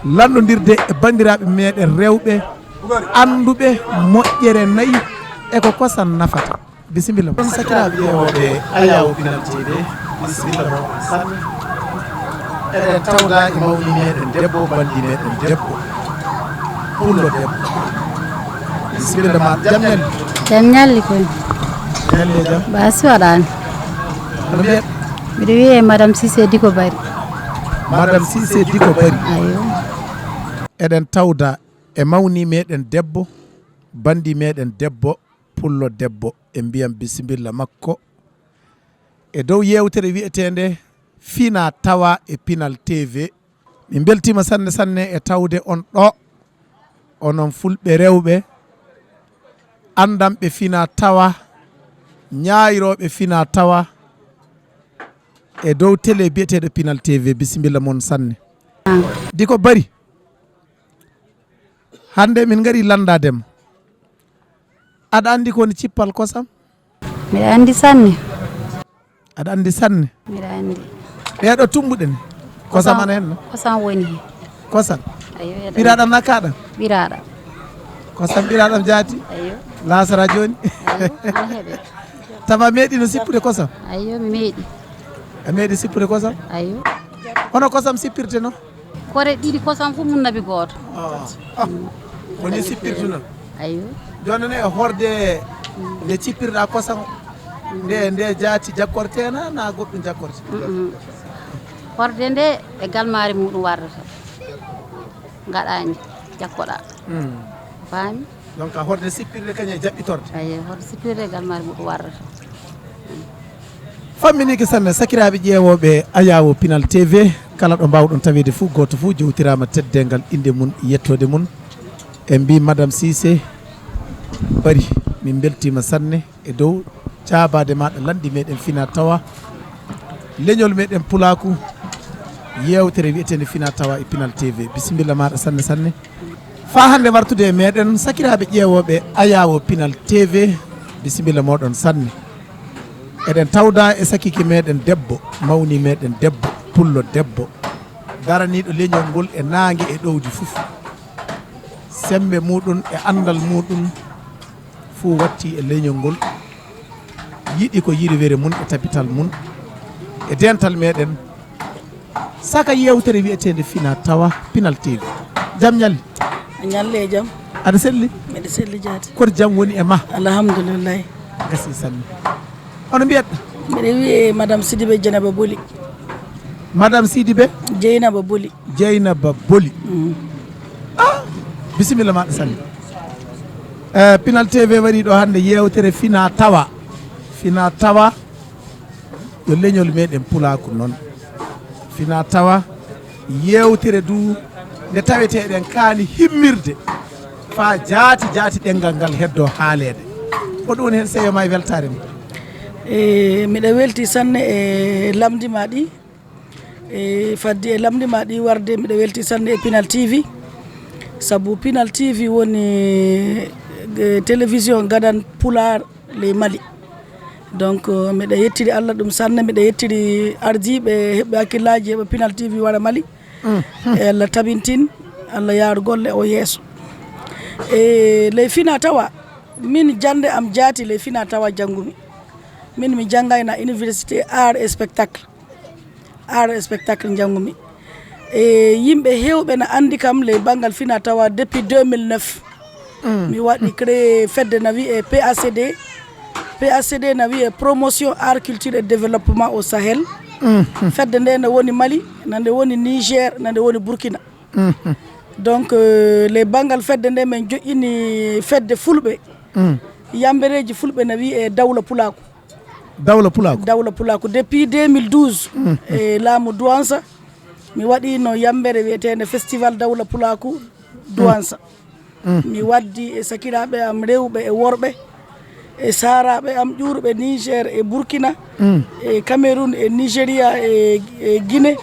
lanndondirde e banndiraaɓe meɗen rewɓe annduɓe moƴƴere nayi e ko kosam nafata. Bisimilla. Ɗon sakiraaɓe ƴeewooɓe Ayawo Pinal T V, bisimilla mooɗon sanne. Eɗen tawda e mawni meɗen debbo, banndi meɗen debbo, pullo debbo. Bisimilla ma, jam ñalli. Jam ñalli koy. Ñalli e jam. Ba si waɗaani. Hono mbiyeɗa? Miɗo wiyee Madame Cissé Diko Bari. Madame Cissé Diko Bari. Ayo. Eɗen tawda e mawni meɗen debbo, banndi meɗen debbo, pullo debbo. En mbiyan bisimilla makko e dow yeewtere wiyeteende Fina Tawa e Pinal T V. Min mbeltiima sanne sanne e tawde on ɗo, onon fulɓe rewɓe, anndanɓe fina tawa, ñaayirooɓe fina tawa e dow télé biyeteeɗo Pinal T V. Bisimilla mon sanne. Ah. Diko Bari, hannde min ngari lanndaade ma. Aɗa anndi ko woni cippal kosam? Miɗa anndi sanne. Aɗa anndi sanne? Miɗa anndi. Ɗee ɗo tummbuɗe ni? Kosam ana hen no? Kosam woni hen. Kosam? Ayo, eɗen. Ɓiraaɗam na kaaɗam? Ɓiraaɗam. Kosam ɓiraaɗam jaati? Ayo. Laasara jooni? Ayo, ana heɓe. Tawa meeɗi no sippude kosam? Ayo, mi meeɗi. A meeɗi sippude kosam? Ayo. Hono kosam sippirte no? Kore ɗiɗi kosam fof mun nabi gooto. Ah, ah. Ko ni sippirtu noon? Ayo. Jooni noon e horde nde cippirɗa kosam, nde, nde jaati jakkorte na, na goɗɗum jakkorte? Mm-mm. Horde nde e galmaari muɗum wardata. Ngaɗaani, jakkoɗa. Mm. Faami? Donc, a horde sippirde kañum e jaɓɓitorde? Ayo, horde sippirde e galmaari muɗum wardata. Famminike sanne, sakiraaɓe ƴeewooɓe Ayawo Pinal T V, kala ɗo mbaawɗon taweede fuu, gooto fuu jowtiraama teddeengal innde mum, yettoode mum. En mbii Madame Cissé Bari, min mbeltiima sanne e dow jaabaade maaɗa lanndi meɗen fina tawa, leñol meɗen pulaaku, yeewtere wiyeteende fina tawa e Pinal T V. Bisimilla maaɗa sanne sanne. Faa hannde wartude e meɗen, sakiraaɓe ƴeewooɓe Ayawo Pinal T V, bisimilla mooɗon sanne. Eɗen tawda e sakiike meɗen debbo, mawni meɗen debbo, pullo debbo, daraniiɗo leñol ngol e naange e ɗowdi fof. Semmbe muɗum e anndal muɗum fof watti e leñol ngol. Yiɗi ko yirwere mum e tabital mum e dental meɗen. Saka yeewtere wiyeteende fina tawa Pinal T V. Jam ñalli. Ñalli e jam. Aɗa selli? Miɗa selli jaati. Koto jam woni e ma? Alhamdulillahi. Gasi sanne. Hono mbiyatɗa? Miɗa wiyee Madame Sidibé Dieynaba Boli. Madame Sidibé? Dieynaba Boli. Dieynaba Boli. Mm. Ah, bisimilla maɗa sanne. Eh, Pinal T V waɗi ɗo hannde yeewtere fina tawa. Fina tawa. Yo leñol meɗen Pulaaku noon, fina tawa yeewtere du nde taweteeɗen kaani himmirde faa jaati jaati ɗenngal ngal heddoo haaleede. Ko ɗum woni heen seeyo ma e weltaare ma. E, miɗa welti sanne e lamndi ma ɗi. E, faddi e lamndi ma ɗi warde, miɗa welti sanne e Pinal T V. Sabu Pinal T V woni, e, télévision gadan Pulaar ley Mali. Donc, euh, miɗa yettiri Allah ɗum sanne, miɗa yettiri ardiiɓe heɓɓe hakkillaaji heɓa Pinal T V wara Mali. E Allah tabintin, Allah yaaru golle o yeeso. E ley fina tawa, min jannde am jaati ley fina tawa janngumi. Min mi janngayna université art et spectacle. Art et spectacle njanngumi. E yimɓe heewɓe na anndi kam ley banngal fina tawa depuis deux mille neuf. Mi waɗi créé fedde na wiyee P A C D. P A C D na wiyee promotion art, culture et développement au Sahel. Fedde nde na woni Mali, na nde woni Niger, na nde woni Burkina. Donc, euh, ley banngal fedde nde min joƴƴini fedde fulɓe. Yambereeji fulɓe na wiyee Dawla Pulaaku. Dawla Pulaaku. Dawla Pulaaku. Depuis deux mille douze, e laamu Duwansa, mi waɗiino yambere wiyeteende Festival Dawla Pulaaku Duwansa. Mi waddi e sakiraaɓe am rewɓe e worɓe, e saaraaɓe am ƴuurɓe Niger e Burkina, e Cameroun e Nigeria e, e Guinée.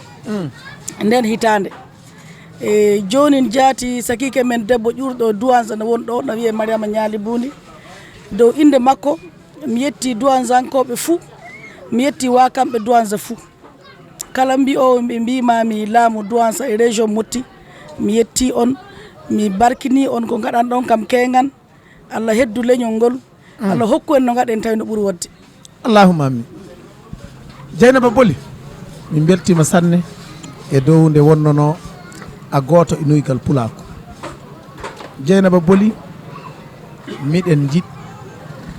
Nden hitaande. E joonin jaati sakiike men debbo ƴuurɗo Duwansa no won ɗo, na wiyee Mariama Ñaali Buuni. Dow innde makko, mi yetti Duwansankooɓe fuu, mi yetti waakamɓe Duwansa fuu. Kala mbi'oowo ɓe mbiima mi laamu Duwansa e région Motti, mi yetti on, mi barkini on ko ngaɗanɗon kam keeŋan. Allah heddu leñol ngol, Allah hokku en no ngaɗen tawi no ɓuri wodde. Allahumma amin. Jeynaba Boli, min mbeltiima sanne e dow nde wonnonoo a gooto e nuygal Pulaaku. Jeynaba Boli, miɗen njiɗ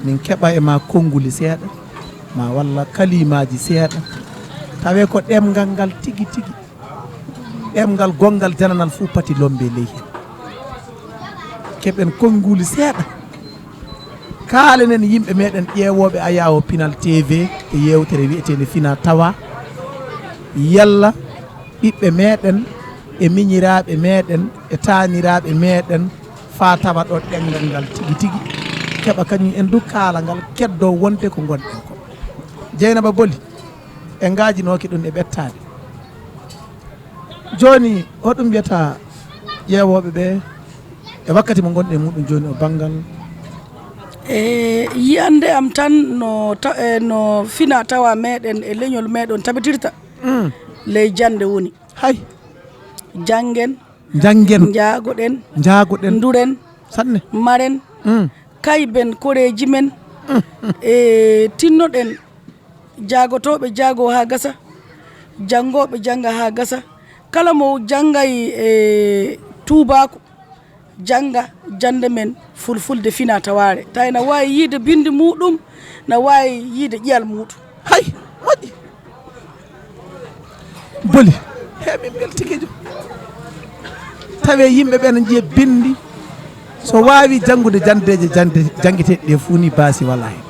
min keɓa e ma konnguli seeɗa, ma walla kalimaaji seeɗa, tawee ko ɗemngal ngal tigi tigi, ɗemngal gonngal jananal fuu pati lombe ley heen. Keɓen konnguli seeɗa. Kaalenen yimɓe meɗen ƴeewooɓe Ayaawo Pinal T V e yeewtere wiyeteende Fina Tawa. Yalla ɓiɓɓe meɗen e miñiraaɓe meɗen e taaniraaɓe meɗen faa tawa ɗo ɗemngal ngal tigi tigi, keɓa kañum en du kaala ngal, keddoo wonde ko ngonɗen ko. Jeynaba Boli, en ngaajinooki ɗum e ɓettaade. Jooni, hoɗum mbiyata ƴeewooɓe ɓe e wakkati mo ngonɗen e muɗum jooni o banngal? E yiyannde am tan no ta-, e no fina tawa meɗen e leñol meɗen tabitirta, mm, ley jannde woni. Hay. Janngen. Njanngen. Njaagoɗen. Njaagoɗen. Nduren. Sanne. Maren. Mm. Kayben koreeji men. Mm. E tinnoɗen jaagotooɓe jaagoo haa gasa, janngooɓe jannga haa gasa. Kala mo janngay e tuubaaku, jannga jannde men fulfulde fina tawaare. Tawi na waawi yiyde binndi muuɗum, na waawi yiyde ƴiyal muuɗum. Hay, moƴƴi. Boli, he min mbeltike jo. Tawi yimɓe ɓe na njiya binndi, so waawi janngude janndeeje jannde, janngeteeɗe ɗe fuu ni baasi walaa heen.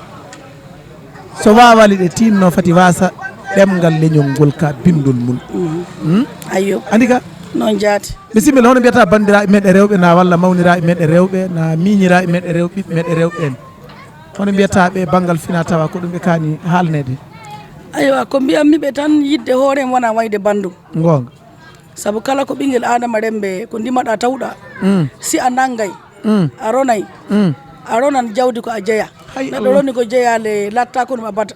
So waawaali ɗe tiinnoo fati waasa ɗemngal leñol ngol ka binndol mum. Mhm. Hmm? Ayyo. Andi ka? Noon jaati. Bisimilla, hono mbiyata banndiraaɓe meɗen rewɓe na walla mawniraaɓe meɗen rewɓe na miñiraaɓe meɗen rewɓe, ɓiɓɓe meɗen rewɓe en? Hono mbiyata ɓe banngal fina tawa ko ɗum ɓe kaani haalneede? Aywa, ko mbiyammi ɓe tan yidde hoore en wona wayde banndum. Goonga. Sabu kala ko ɓinngel Aadama remmbe ko ndimaɗa tawɗa. Mm. Si a nanngay, mm, a ronay, mm, a ronan jawdi ko a jeya. Hay neɗɗo Allah. Roni ko jeyaale latta ko ɗum abada.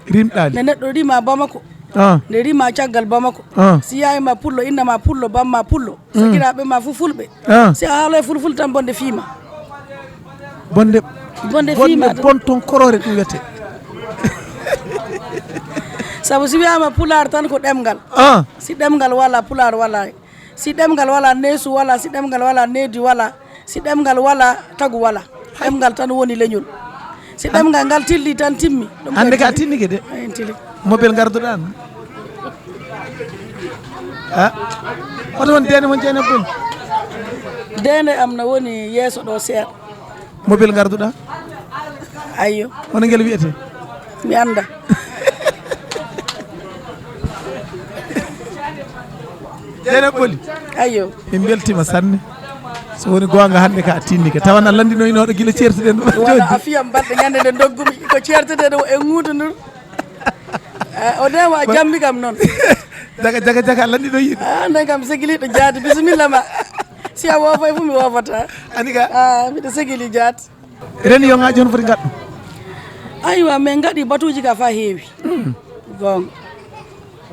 Rimɗaali. Nde neɗɗo rima Bamako. Ah. Nde rima caggal Bamako. Ah. Si yaayma pullo, innama pullo, bamma pullo. Mm. Sakiraaɓe ma fof fulɓe. Ah. Si a haalay fulfulde tan bonde fiima. Bonde, bonde bonde fiima ɗum. Bonton korore ɗum wiyete. Sabu si wiyama pulaar tan ko ɗemngal. Ah. Si ɗemngal wala, pulaar wala. Si ɗemngal wala, neesu wala. Si ɗemngal wala, needi wala. Si ɗemngal wala, tagu wala. Hay. Ɗemngal tan woni leñol. Si ɗemngal ngal tilli tan timmi. Ɗum hannde ko ka timmike de. Eyi, en tili. Mobel ngarduɗan. Ah. Hoto won deende mon jeene bun? Deende am no woni yeeso ɗo seeɗa. Mobel ngarduɗa? Ayyo. Hono ngel wiyete? Mi annda. Dene Boli. Ayyo. Min mbeltima sanne. So woni goonga, hannde ka a tinnike. Tawa na lanndinoynooɗo gila ceertuɗen ɗum. Wala a fiyam balɗe ñande nde doggumi ko ceertuɗen ɗo e ŋuutu ndun. Eh, o newa jambi kam noon. Jaga, jaga, jaga, lanndinoyi. Ah, nde kam segiliɗo jaati, bisimilla ma. Si a woofay fu mi woofata. Ani ka? Ah, miɗo segili jaati. Ren yo ngaji hono foti ngaɗɗo? Aywa, min ngaɗi batuuji ka fa heewi. Goonga.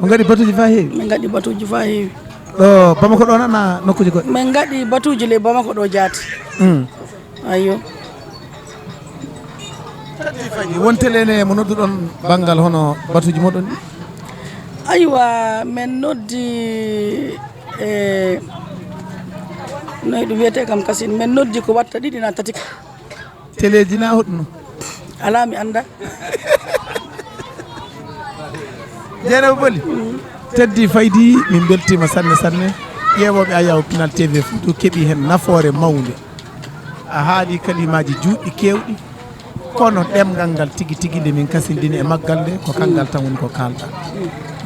On ngaɗi batuuji fa heewi? Min ngaɗi batuuji fa heewi. Ɗo Bamako ɗo nana nokkuji goɗɗi? Min ngaɗi batuuji le Bamako ɗo jaati. Mm. Ayyo. Won tele ne mo nodduɗon banngal hono batuuji moɗon ɗi? Aywa, min noddi e noy ɗum wiyete kam kasin, min noddi ko watta ɗiɗi na tati ka. Teleji na hoɗno? Ala mi annda. Jeere Boli. Teddi faydi, min mbeltima sanne sanne. Ƴeewooɓe Ayaw Pinal T V fof to keɓi heen nafoore mawnde. A haali kalimaaji juutɗi keewɗi. Kono ɗemngal ngal tigi tigi nde min kasindini e maggal nde, ko kanngal tan woni ko kaalɗaa.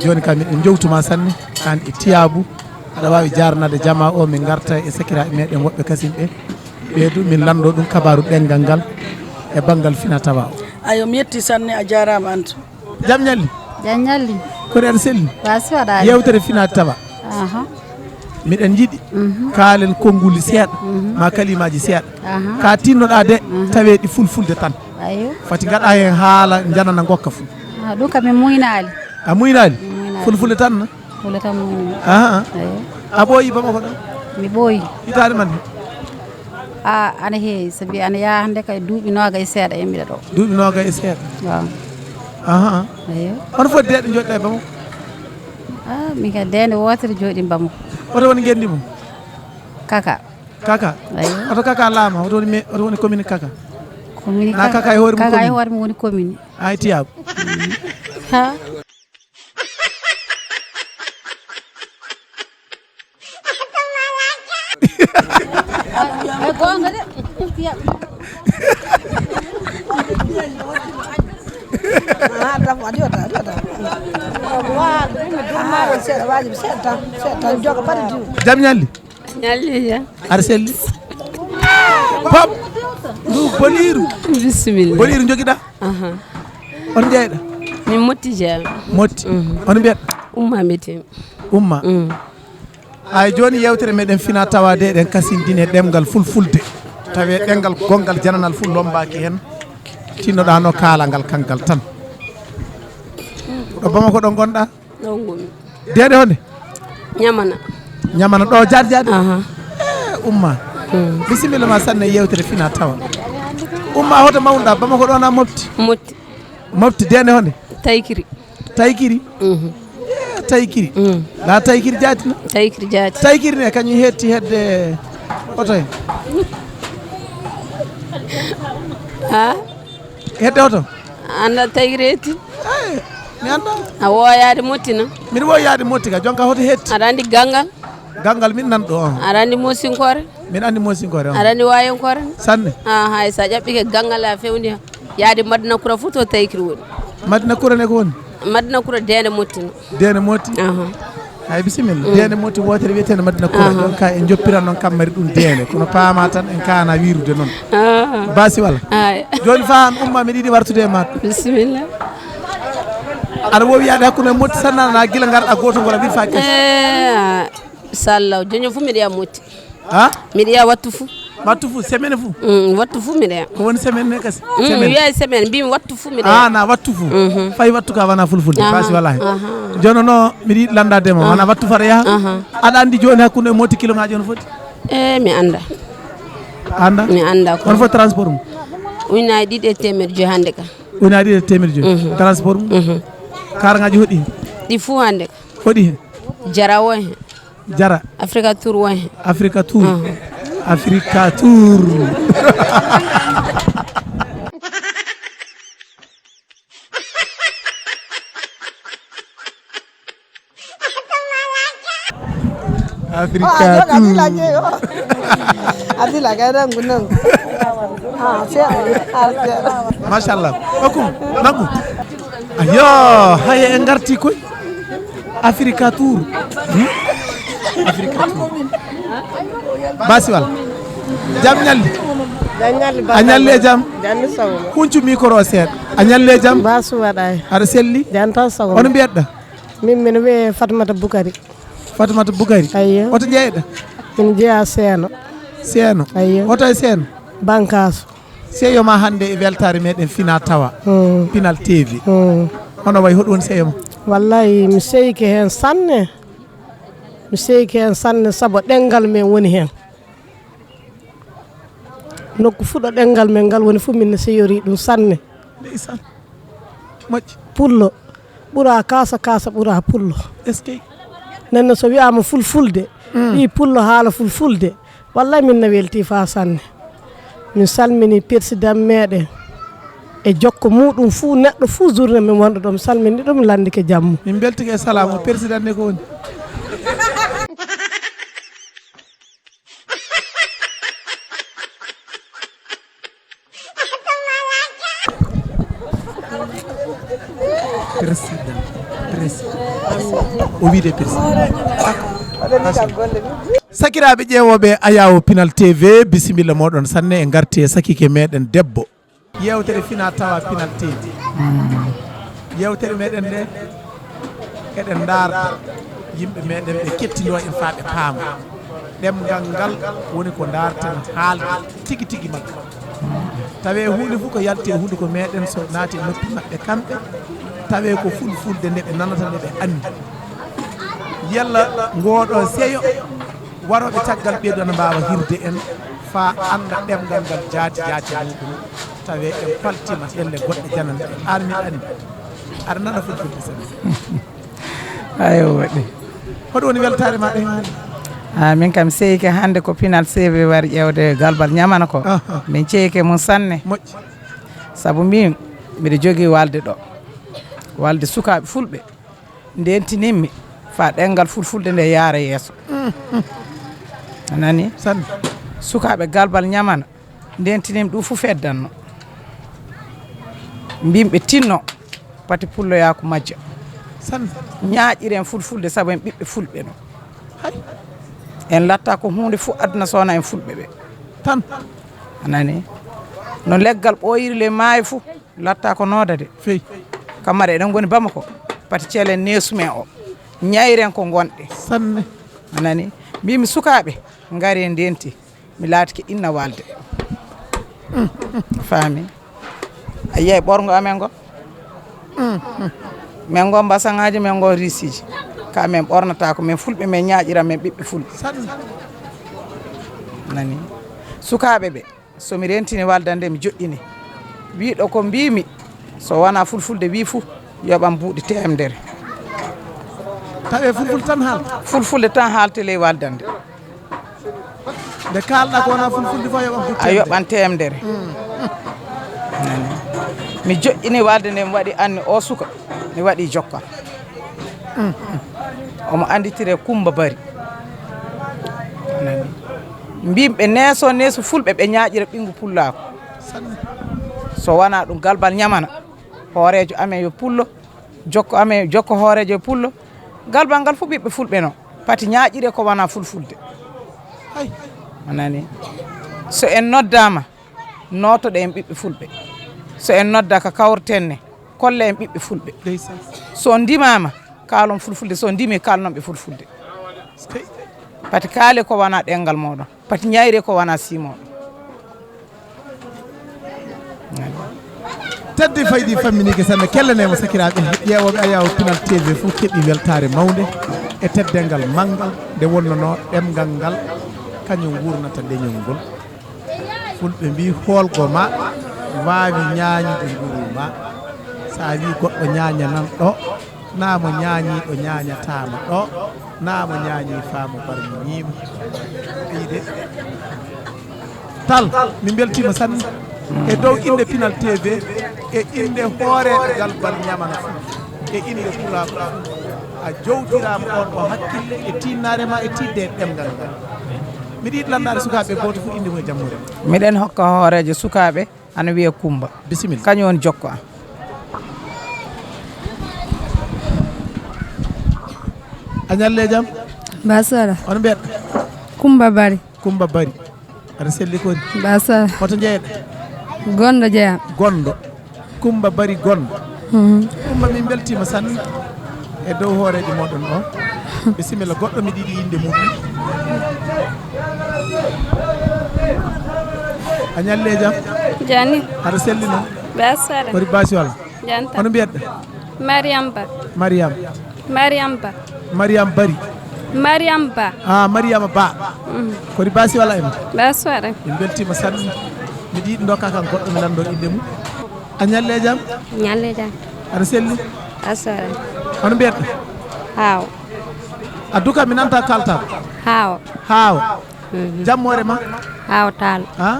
Jooni ka miɗen njowtuma sanne, aan e Tiyaabu. Aɗa waawi jaarnaade jamaa o, min ngarta e sakiraaɓe meɗen woɓɓe kasin ɓe. Ɓeedu min lanndo ɗum kabaaru ɗemngal ngal e banngal fina tawa o. Ayo, mi yetti sanne, a jaaraama Anta. Jam ñalli? Jam ñalli. Kori aɗa selli? Wa si waɗaali. Yewtere fina tawa. Aha. Miɗen yiɗi Mhm. kaalen konnguli seeɗa, Mhm. ma kalimaaji seeɗa. Aha. Ka tinnoɗaa de, Mhm. tawee ɗi fulfulde tan. Ayo. Fati ngaɗa heen haala janana ngokka fu. Ah, ɗum kam mi muynaali. A muynaali? Mi muynaali. Fulfulde tan na? Wala tan mo. Aha. Eyi. A ɓooyi Bamako ɗo? Mi ɓooyi. Hitaande man? A, ana heewi, sabi ana yaha hannde kay duuɓi noogay e seeɗa e mbiɗa ɗo. Duuɓi noogay e seeɗa? Waaw. Aha. Eyi. Hono foti deeɗe njoɗɗa e Bamako? A, min kay deende wootere jooɗi Bamako. Hoto woni ngenndi mum? Kaka. Kaka? Eyi. Hoto Kaka laama, hoto woni me-, hoto woni commune Kaka? Commune Na Kaka. Kaka e hoore mum Kaka e commune? Hoore mum woni commune. Ay, Tiyaabu. Ha. E goonga de. Tiyaabu. Ah, dam, waɗi o, waɗi o, waɗi o. Ah, seeɗa, waajibi, seeɗa tan, seeɗa tan, joga, pati diw. Jam ñalli? Ñalli, ya. Aɗa selli? Pop! Ndu boliiru. Bisimilla. Boliiru njogiɗa? Aha. On jeyɗa? Min Motti jeya. Motti. Mhm. On mbiyat? Umma mbiyetee. Umma. Mm. Ay, jooni yewtere meɗen fina tawaade, eɗen kasindine ɗemngal fulfulde. Tawee ɗemngal gonngal jananal fuu lommbaaki heen. Tinnoɗaa no kaalangal kanngal tan. Ɗo Bamako ɗo ngonɗaa? Ɗo ngonmi. Deeɗe honde? Ñamana. Ñamana ɗo jaade jaade? Aha. Eh, Umma. Hmm. Bisimilla ma sanne e yewtere fina tawa. Umma, hoto mawnɗa, Bamako ɗo na Mofti? Mofti. Mofti, deeɗe honde? Taykiri. Taykiri? Mhm. Eh, Taykiri. Mm. La Taykiri jaati na? Taykiri jaati. Taykiri ne kañum hetti hedde oto he? Ha? Hedde oto? Anda Taykiri hetti? Eh, mi anda. A wooyaade Motti na? Miɗa wooyaade Motti ka, jonka hoto hetti? Aɗa andi Gangal? Gangal min nan ɗo, on. Aɗa andi Mosinkoore? Min andi Mosinkoore, on. Aɗa andi Wayankoore? Sanne. Ah, hay sa ƴaɓɓike Gangal a fewndi ha. Yaade Madina Kura fof to Taykiri woni. Madina Kura ne ko woni? Madina Kura Deende Motti no. Deende Motti? Aha. Hay bisimilla. Mm. Deende Motti wootere wiyeteende Madina Kura. Aha. Ɗon ka en joppiran noon kammari ɗum Deende. Kono paama tan en kaana wiirude noon. Aha. Basi wala? Ay. Jooni fa an Umma miɗa yiɗi wartude e maɗa. Bisimilla. Aɗa woowi yaade hakkunde Motti sanna na gila ngarɗa gooto ngol a wirfa kadi? Eh, sallah. Joño fof miɗa yaha Motti. Ha? Miɗa yaha wattu fof. Wattu fof, semaine fof? Mm, wattu fof miɗa yaha. Ko woni semaine ne kasi? Mm, mi wiyay semaine, mbimi wattu fof miɗa yaha. Ah, na wattu fof. Mhm. Fay wattu ka wana fulfulde, aha, basi wala hen. Aha. Jooni no miɗa yiɗi lanndade ma, aha, wana wattu fara yaha? Aha. Aɗa andi jooni hakkunde Motti kiloŋaaji on foti? Eh, mi anda. Anda? Mi anda ko. On foti transport mum? Ujunaaji ɗiɗi e teemeɗe joyi hannde ka. Ujunaaji ɗiɗi e teemeɗe joyi? Mhm. Transport mum? Mhm. Karaŋaaji hoɗi hen? Ɗi fof hannde ka. Hoɗi hen? Jarawo hen. Jara. Africa Tour won hen. Africa Tour. Aha. Africa Tour. Africa Tour. Adila kay nangu nangu. Ah, seeɗa. Ah, seeɗa. Machallah. Okum, nangu. Ayo, haye en ngarti koy. Africa Tour. Hmm? Afrique. Basiwal. Jam ñalli. Jam ñalli. A ñalli e jam. Jam sawo. Huncu micro o seeɗa. A ñalli e jam. Basu waɗa e. Aɗa selli. Jam tan sawo. Hono mbiyatɗa? Min mino wiyee Fatmata Bukari. Fatmata Bukari. Ayyo. Hoto jeeyɗa? Min jeeya Seeno. Seeno. Ayyo. Hoto e Seeno? Bankaso. Seeyo ma hannde e weltaare meɗen Fina Tawa. Hmm. Pinal T V. Hmm. Hono wayi, hoɗum woni seeyo ma? Wallahi, mi seyike heen sanne. Mi seyike heen sanne, sabu ɗemngal men woni heen. Nokku fuɗo ɗemngal men ngal woni fof, min ne seyorii ɗum sanne. Ndeysaan. Moƴƴi. Pullo ɓura kaasa, kaasa ɓura pullo. Est-ce que? Nden noon, so wiyaama fulfulde, mm, ɓii pullo haala fulfulde, wallay min na weltii faa sanne. Min salmini persidan meɗen e jokko muɗum fuu, neɗɗo fuu journée min wonɗo ɗo, mi salmini ɗum, lanndike jammu. Min mbeltike e salaamu, persidan ne ko woni? Président, président. O wiide président. Sakiraaɓe ƴeewooɓe Ayawo Pinal T V, bisimilla mooɗon sanne e ngarti e sakike meɗen debbo. Yeewtere Fina Tawa Pinal T V. Yeewtere meɗen nde, eɗen ndaarda yimɓe meɗen ɓe kettindoo en faa ɓe paama. Ɗemngal ngal woni ko ndaarten haalde tigi tigi maɓɓe. Tawee huunde fof ko yalti e hunnduko meɗen, so naati e noppi maɓɓe kamɓe, tawee ko fulfulde nde ɓe nanata, nde ɓe anndi. Yalla ngooɗoo seyo warooɓe caggal ɓeeɗo na mbaawa hirde en faa annda ɗemngal ngal jaati jaati muuɗum, tawee en paltiima ɗelle goɗɗe jananɗe. Aan min anndi. Aɗa nana fulfulde seeɗa. Ayo, waɗi. Hoɗum woni weltaare ma ɗen hannde? Ah, min kam seyike hannde ko Pinal T V wari ƴeewde galbal ñamana ko. Aha. Min ceyike mum sanne. Moƴƴi. Sabu min, miɗo jogii walde ɗo. Walde sukaaɓe fulɓe. Ndeentinimmi faa ɗemngal fulfulde nde yaara yeeso. Mm, mm. A nani? Sanne. Sukaaɓe galbal ñamana. Ndeentinimmi ɗum fof feddanno. Mbimɓe tinno, pati pulloyaa ko majja. Sanne. Ñaaƴiren fulfulde sabu en ɓiɓɓe fulɓe no. Hay. En latta ko huunde fof aduna so wonaa en fulɓe ɓe. Tan. A nani? No leggal ɓooyiri ley maayo fof, latta ko noodade. Fey. Kamma eɗen ngoni Bamako. Pati celen neesu men o. Ñayren ko ngonɗe. Sanne. A nani? Mbimi sukaaɓe, ngare ndenti. Mi laatike inna walde. Faami? A yiyay ɓorngo amen ngo? Min ngo mbasaŋaaji, min ngo riisiiji. Ka min ɓornata ko min fulɓe, min ñaaƴira min ɓiɓɓe fulɓe. Sanne. Nani? Sukaaɓe ɓe, so mi rentini waldande, mi joɗɗini. Wiiɗo ko mbiimi, so wonaa fulfulde wii fu, yoɓan buuɗi teemedere. Tawee fulfulde tan haalta? Fulfulde tan haalta ley waldande. Nde kaalɗaa ko wonaa fulfulde fof, yoɓan buuɗi teemedere. A yoɓan teemedere. Mm. Nani? Mi joɗɗini walde nde, mi waɗi anni o suka, mi waɗi jokka. Mm. Omo annditire Kumba Bari. Nani? Mbimɓe neeso, neeso fulɓe, ɓe ñaaƴira ɓinngu pullaaku. Sanne. So wonaa ɗum, galbal ñamana. Hooreejo amen yo pullo, jokko amen, jokko hooreejo yo pullo. Galbal ngal fof ɓiɓɓe fulɓe no. Pati ñaaƴire ko wonaa fulfulde. Hay. A nani? So en noddaama, nootoɗen en ɓiɓɓe fulɓe. So en noddaaka, kawriten ne, kolle en ɓiɓɓe fulɓe. Ndeysaan. So ndimaama, kaalon fulfulde. So ndimi, kaalnon ɓe fulfulde. Pati kaale ko wonaa ɗemngal mooɗon. Pati ñayre ko wonaa sii mooɗon. Teddi faydi famminiike sanne, kellanee mo sakiraaɓe ƴeewooɓe Ayawo Pinal T V fof keɓi weltaare mawnde e teddeengal manngal nde wonnonoo ɗemngal ngal kañum wuurnata leñol ngol. Fulɓe mbii hoolgo ma waawi ñaañude nguru ma. So a wii goɗɗo ñaañanan ɗo, naa mo ñaañiiɗo ñaañataama ɗo, naa mo ñaañii faa mo barminiima. Ɓiyde. Tal, mi mbeltiima sanne. E dow innde Pinal T V, e innde hooreeɓe Galbal Ñamana fof, e innde Pulaaku fof, a jowtiraama on ko hakkille e tiinnaare ma e tiiɗde e ɗemngal ngal. Miɗo yiɗi lanndaade sukaaɓe gooto fof innde mum e jammuure mum. Miɗen hokka hooreejo sukaaɓe, ana wiyee Kummba. Bisimilla. Kañum woni jokko am. A ñalli e jam? Basara. Hono mbiyeɗa? Kumba Bari. Kumba Bari. Aɗa selli koni? Basara. Hoto jeeɗa? Gondo jeeya. Gondo. Kumba Bari Gondo. Mhm. Kumba, min beltima sanne e dow hooreejo moɗon o. Bisimilla, goɗɗo miɗo yiɗi innde muɗum. A ñalle jam? Jani. Aɗa selli no? Basara. Kori basi wala? Janta. Hono mbiyeɗa? Mariam Ba. Mariam. Mariam Ba. Mariam Bari. Mariam Ba. Ah, Mariama Ba. Mhm. Kori basi wala em? Basara. Min beltima sanne. Miɗo yiɗi dokka kan goɗɗo mi lanndo innde mum. A ñalle jam? Ñalle jam. Aɗa selli? Basara. Hono mbiyeɗa? Haawa. A duka mi nanta kalta. Haawa. Haawa. Mhm. Jammoore ma? Haawa Taal. Ha?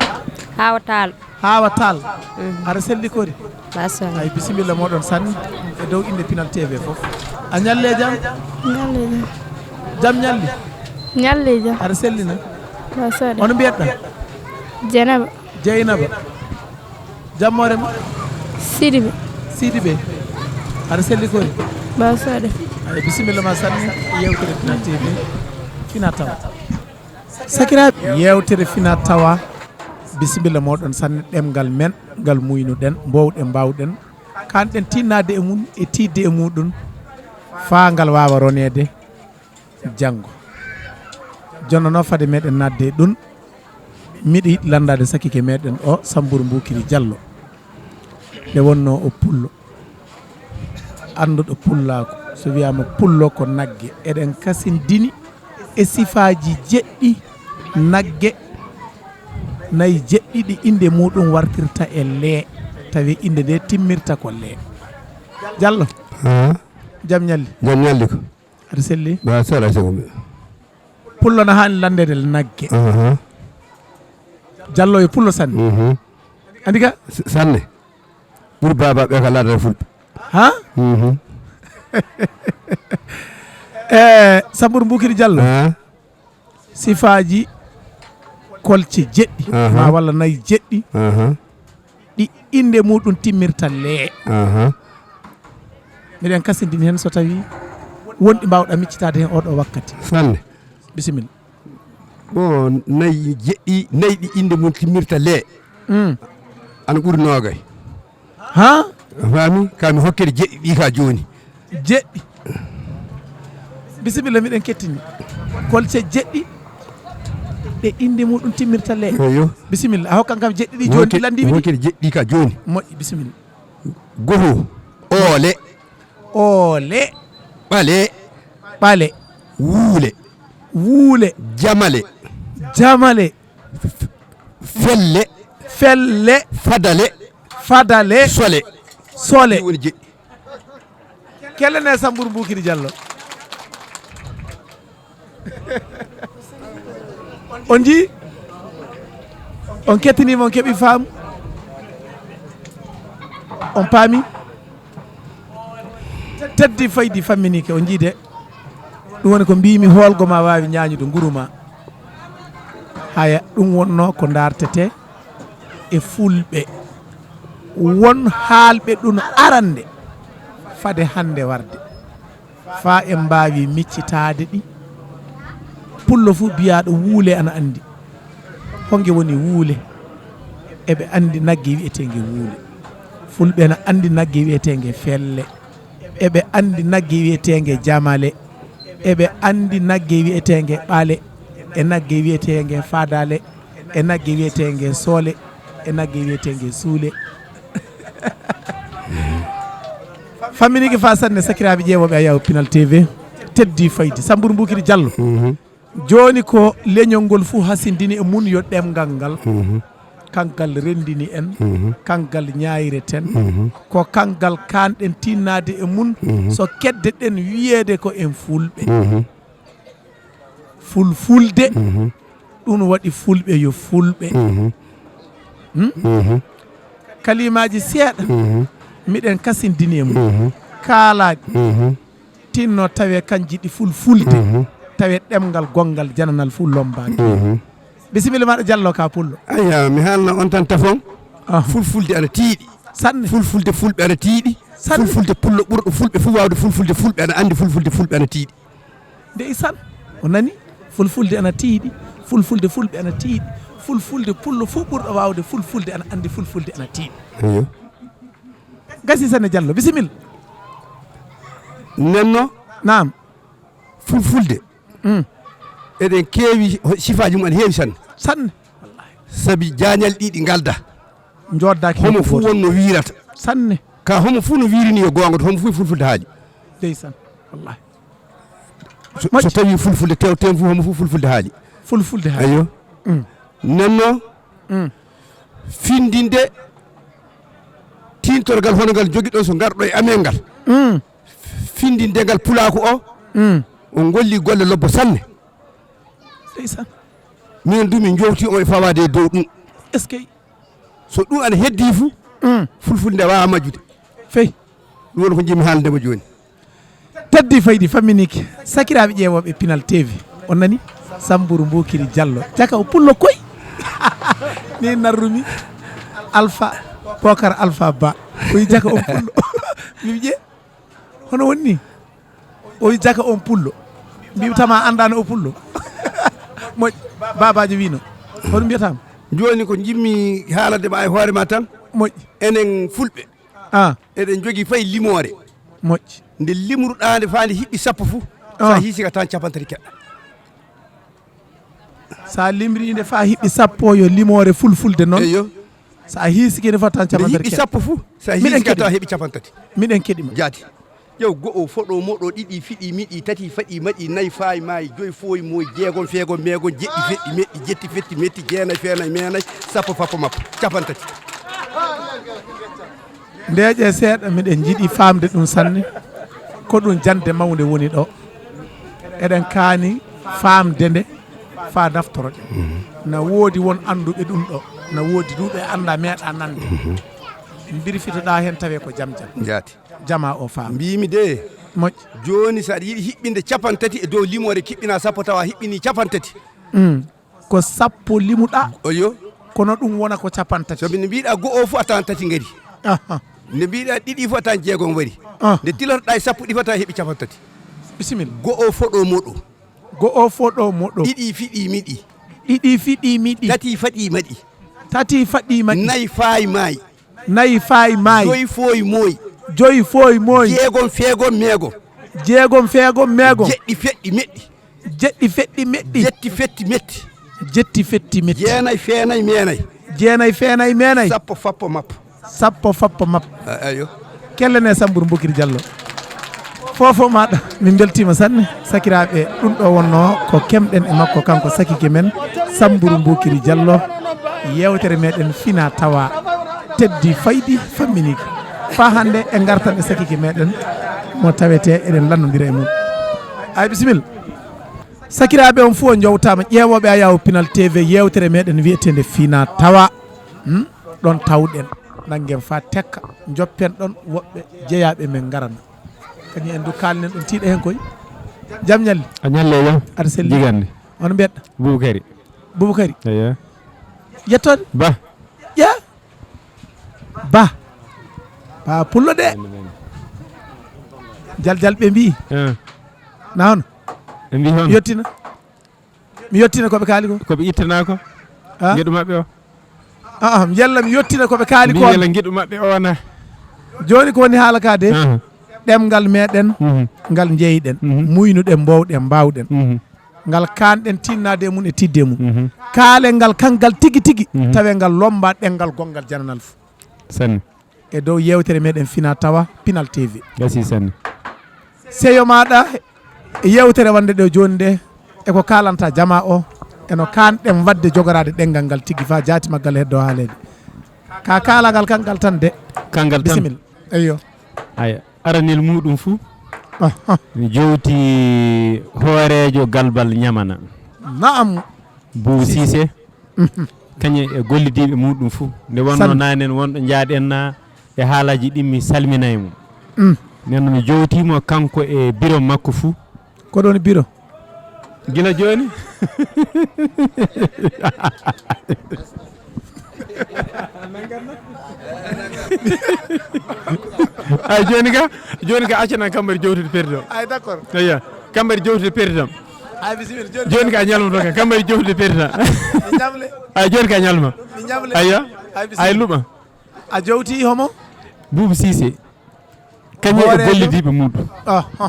Haawa Taal. Haawa Taal. Mhm. Aɗa selli kori? Basara. Ay, bisimilla moɗon sanne e dow innde Pinal T V fof. A ñalle jam? Ñalle jam. Jam ñalli? Ñalle jam. Aɗa selli na? Basara. Hono mbiyeɗa? Jenaba. Jeynaba. Jammoore ma? Sidibe. Sidibe. Aɗa selli kori? Basara. Ay, bisimilla ma sanne e yeewtere Pinal T V. Fina tawa. Sakiraaɓe, yeewtere fina tawa, bisimilla moɗon sanne, ɗemngal men ngal muynuɗen, mboowɗen, mbaawɗen, kanɗen tinnaade e mum e tiiɗde e muɗum, faa ngal waawa roneede janngo. Jooni noon, fade meɗen naatde e ɗum, miɗo yiɗi lanndaade sakike meɗen o, Samburu Mbukiri Jallo. Nde wonnoo o pullo, annduɗo pullaaku, so wiyaama pullo ko nagge. Eɗen kasindini e sifaaji jeɗɗi nagge, nayi jeɗɗi ɗi innde muɗum wartirta e lee, tawi innde nde timmirta ko lee. Jallo. Ha? Jam ñalli. Jam ñalli ko. Aɗa selli? Ba sala sego mi. Pullo na haani lanndeede nagge. Aha. Jallo e pullo sanne. Mhm. Andi ka? S-, sanne. Ɓuri baba ɓe ka laadata fulɓe. Ha? Mhm. Eh, Samburu Mbukiri Jallo. Ha? Sifaaji kolce jeɗɗi, aha, ma walla nayi jeɗɗi. Aha. Ɗi innde muɗum timmirta lee. Aha. Miɗen kasindini heen so tawi won ɗi mbaawɗa miccitaade heen oɗo wakkati. Sanne. Bisimilla. Bon, nayi jeɗɗi, nayi ɗi innde mum timmirta lee. Mm. Ana ɓuri noogay. Ha? A faami? Ka mi hokkere jeɗɗi ɗi ka jooni. Jeɗɗi. Bisimilla, miɗen kettini. Kolce jeɗɗi ɗe innde muɗum timmirta lee. Eyo. Bisimilla. A hokkan kam jeɗɗi ɗi jooni, ɗi lanndii mi ɗi. Hokkere jeɗɗi ka jooni. Moƴƴi, bisimilla. Goho. Oole. Oole. Ɓale. Ɓale. Wuule. Wuule. Jamale. Jamale. Felle. Felle. Fadale. Fadale. Sole. Sole. Ɗi woni jeɗɗi. Kelle ne Samburu Mbukiri Jallo. On njii? On kettiniima, on keɓi faamu? On paami? Teddi faydi famminike, on njii de? Ɗum woni ko mbiimi, hoolgo ma waawi ñaañude nguru ma. Haya, ɗum wonnoo ko ndaartetee e fulɓe. Won haalɓe ɗum arande fade hannde warde. Faa en mbaawi miccitaade ɗi. Pullo fuu biyaaɗo wuule ana anndi. Honge woni wuule? Eɓe anndi nagge wi'eteenge wuule. Fulɓe na anndi nagge wi'eteenge felle. Eɓe anndi nagge wi'eteenge jamale. Eɓe anndi nagge wi'eteenge ɓale. E nagge wi'eteenge fadale. E nagge wi'eteenge sole. E nagge wi'eteenge suule. Famminike fa sanne, sakiraaɓe ƴeewooɓe Ayaw Pinal T V. Teddi faydi. Samburu Mbukiri Jallo. Mhm. Jooni ko leñol ngol fuu hasindini e mum yo ɗemngal ngal. Mhm. Kanngal renndini en, mhm, kanngal ñaayireten, mhm, ko kanngal kaanɗen tinnaade e mum, mhm, so kedde-ɗen wiyeede ko en fulɓe. Mhm. Fulfulde, mhm, ɗum waɗi fulɓe yo fulɓe. Mhm. Hmm? Mhm. Kalimaaji seeɗa, mhm, miɗen kasindini e mum. Mhm. Kaalaaji. Mhm. Tinno tawe kanji ɗi fulfulde, mhm, tawe ɗemngal gonngal jananal fuu lombaaki. Mhm. Bisimilla maɗa Jallo ka pullo. Ayya, mi haalna on tan tafon. Aha. Fulfulde ana tiiɗi. Sanne. Fulfulde fulɓe ana tiiɗi. Sanne. Fulfulde pullo ɓurɗo fulɓe fuu waawde fulfulde, fulɓe ana anndi fulfulde, fulɓe ana tiiɗi. Nde i san. O nani? Fulfulde ana tiiɗi, fulfulde fulɓe ana tiiɗi, fulfulde pullo fof ɓurɗo waawde fulfulde ana anndi fulfulde ana tiiɗi. Eyo. Gasi Sane Diallo, bisimilla. Nenno? Naam. Fulfulde. Mm. Eɗen keewi ho-, sifaaji mum ana heewi sanne. Sanne. Sabi jaañal ɗiɗi ngalda. Njoddaaki homo fof wonno wiirata. Sanne. Ka homo fof no wiirini yo goonga, to homo fof e fulfulde haali. Ndeysaan. Wallahi. So, so tawi fulfulde tew, tew fof homo fof fulfulde haali. Fulfulde haali. Ayo. Mm. Nenno, mm, findinde tintorgal hono ngal jogiɗon so ngarɗo e amen ngal. Mm. Findinde ngal pulaaku o, mm, o golli golle lobbo sanne. Ndeysaan. Minen du min jowti o e fawaade e dow ɗum. Est-ce que? So ɗum ana heddi fu, mm, fulfulde nde waawa majjude. Fey. Ɗum woni ko njimi haalde mo jooni. Teddi faydi famminiki. Sakiraaɓe ƴeewooɓe Pinal T V. On nani? Samburu Mbokiri Diallo. Jaka o pullo koy. Ni narrumi. Alpha, Bokar Alpha Ba. Koy jaka o pullo. Mi wiƴe. Hono woni ni? O wi jaka on pullo. Mbiwtama anndaano o pullo. Moƴƴi. Baabaajo wino. Hono mbiyatama? Jooni ko njimmi haalande ma e hoore ma tan. Moƴƴi. Enen fulɓe. Ah. Eɗen jogii fay limoore. Moƴƴi. Nde limruɗaa nde faa nde hiɓɓi sappo fu, sa, ah, hiisi ka tan capantati keɗɗa. Sa limri nde faa hiɓɓi sappo, yo limoore fulfulde noon. Eyo. Sa hiisike nde faa tan nde capantati hiɓɓi keɗɗa. Sappo fu, sa hiisi ka tan heɓi capantati. Miɗen keɗi ma. Jaati. Ƴeew go'o, foɗo, moɗo, ɗiɗi, fiɗi, miɗi, tati, faɗi, maɗi, nayi, faayi, maayi, joyi, fooyi, mooyi, jeegom, feegom, meegom, jeɗɗi, feɗɗi, metti, jetti, fetti, metti, jeenayi, feenayi, meenayi, sappo, fappo, mappo, capantati. Ndeeƴe seeɗa, miɗen njiɗi faamde ɗum sanne. Ko ɗum jannde mawnde woni ɗo. Eɗen kaani faamde nde faa naftoroɗen. Mhm. Na woodi won annduɓe ɗum ɗo. Na woodi du ɓe annda meeɗa nande. Mhm. Mbirfitoɗaa heen tawi ko jam jam. Jaati. Jamaa o faam. Mbiimi de. Moƴƴi. Jooni so aɗa yiɗi hiɓɓinde capantati e dow limoore kiɓɓinaa sappo tawa a hiɓɓinii capantati. Mm. Ko sappo limuɗaa. Oyo. Kono ɗum wona ko capantati. Sabi nde mbiɗa go'o fof a tawan tati ngari. Aha. Nde mbiɗa ɗiɗi fof a tawan jeegom wari. Ah. Nde tilotoɗaa e sappo ɗi fof a tawan heɓi capantati. Bisimilla. Go'o foɗo moɗo. Go'o foɗo moɗo. Ɗiɗi fiɗi miɗi. Ɗiɗi fiɗi miɗi. Tati faɗi maɗi. Tati faɗi maɗi. Nayi faayi maayi. Nayi faayi maayi. Joyi fooyi mooyi. Joyi fooyi mooyi. Jeegom feegom meegom. Jeegom feegom meegom. Jeɗɗi feɗɗi meɗɗi. Jeɗɗi feɗɗi meɗɗi. Jetti fetti metti. Jetti fetti metti. Jeenayi feenayi meenayi. Jeenayi feenayi meenayi. Sappo fappo mappo. Sappo fappo mappo. A-, ayo. Kellene Samburu Mbokiri Diallo. Fofo maɗa, min beltima sanne. Sakiraaɓe, ɗum ɗo wonno ko kemɗen e makko, kanko sakike men, Samburu Mbokiri Diallo. Yewtere meɗen fina tawa teddi faydi famminiki. Fa hannde e ngartan e sakike meɗen mo tawete eɗen lannodira e mum. Ay, bisimilla. Sakiraaɓe, on fof on njowtaama, ƴeewooɓe Ayaw Pinal T V, yeewtere meɗen wiyeteende Fina Tawa. Hmm? Ɗon tawɗen, nanngen faa tekka, njoppen ɗon woɓɓe jeyaaɓe men ngarana. Kañum en du kaalnen ɗum, tiiɗa heen koy. Jam ñalli. A ñalli e jam. Aɗa selli. Jigande. Hono mbiɗɗa? Bubakari. Bubakari. Eyo. Yettoode? Ba. Ƴa. Ba. Ba pullo de. Jal jal ɓe mbii. Eh. Na hono? Ɓe mbii hono? Yettina. Mi yettina ko ɓe kaali ko. Ko ɓe ittana ko? Ha? Ngeɗu maɓɓe o. Ah, ah, yalla mi yettina ko ɓe kaali ko. Mbii yalla ngeɗu maɓɓe o na. Jooni ko woni haala ka de? Aha. Ɗemngal meɗen, mhm, ngal njeyɗen, mhm, muynuɗen, mbowɗen, mbaawɗen. Mhm. Ngal kaanɗen tinnaade e mum e tidde mum. Mhm. Kaalen ngal kanngal tigi tigi, mhm, tawe ngal lommba ɗemngal gonngal jananal fof. Sanne. E dow yeewtere meɗen Fina Tawa, Pinal T V. Gasi sanne. Seyo maɗa e yeewtere wonde ɗo jooni nde, e ko kaalanta jamaa o, e no kaanɗen waɗde jogoraade ɗemngal ngal tigi faa jaati maggal heddo haaleede. Ka kaalagal kanngal tan de. Kanngal tan. Bisimilla. Eyyo. Aya, aranel muɗum fuu. Aha. Mi jowti hooreejo Galbal Ñamana. Naam. Buu Siise. Mhm. Kañum e gollidiiɓe muɗum fuu. Nde wonno San- naanen wonɗo njaaɗen na e haalaaji ɗin, mi salminay mo. Mm. Nden no mi jowti mo kanko e biro makko fuu. Ko ɗon biro? Gila jooni. Ay, jooni ka, jooni ka, accanan Kambari jowtude perdi o. Ay, d'accord. Eyyo, Kambari jowtude perdi o. Ay bisimilla, joni. Joni ka ñalma to ka, kam mbaɗi jofde perta. Ay, joni ka ñalma. Aywa. Ay, luɓa. A jowti homo? Buubu Sise. Kañum e gollidiiɓe muɗum.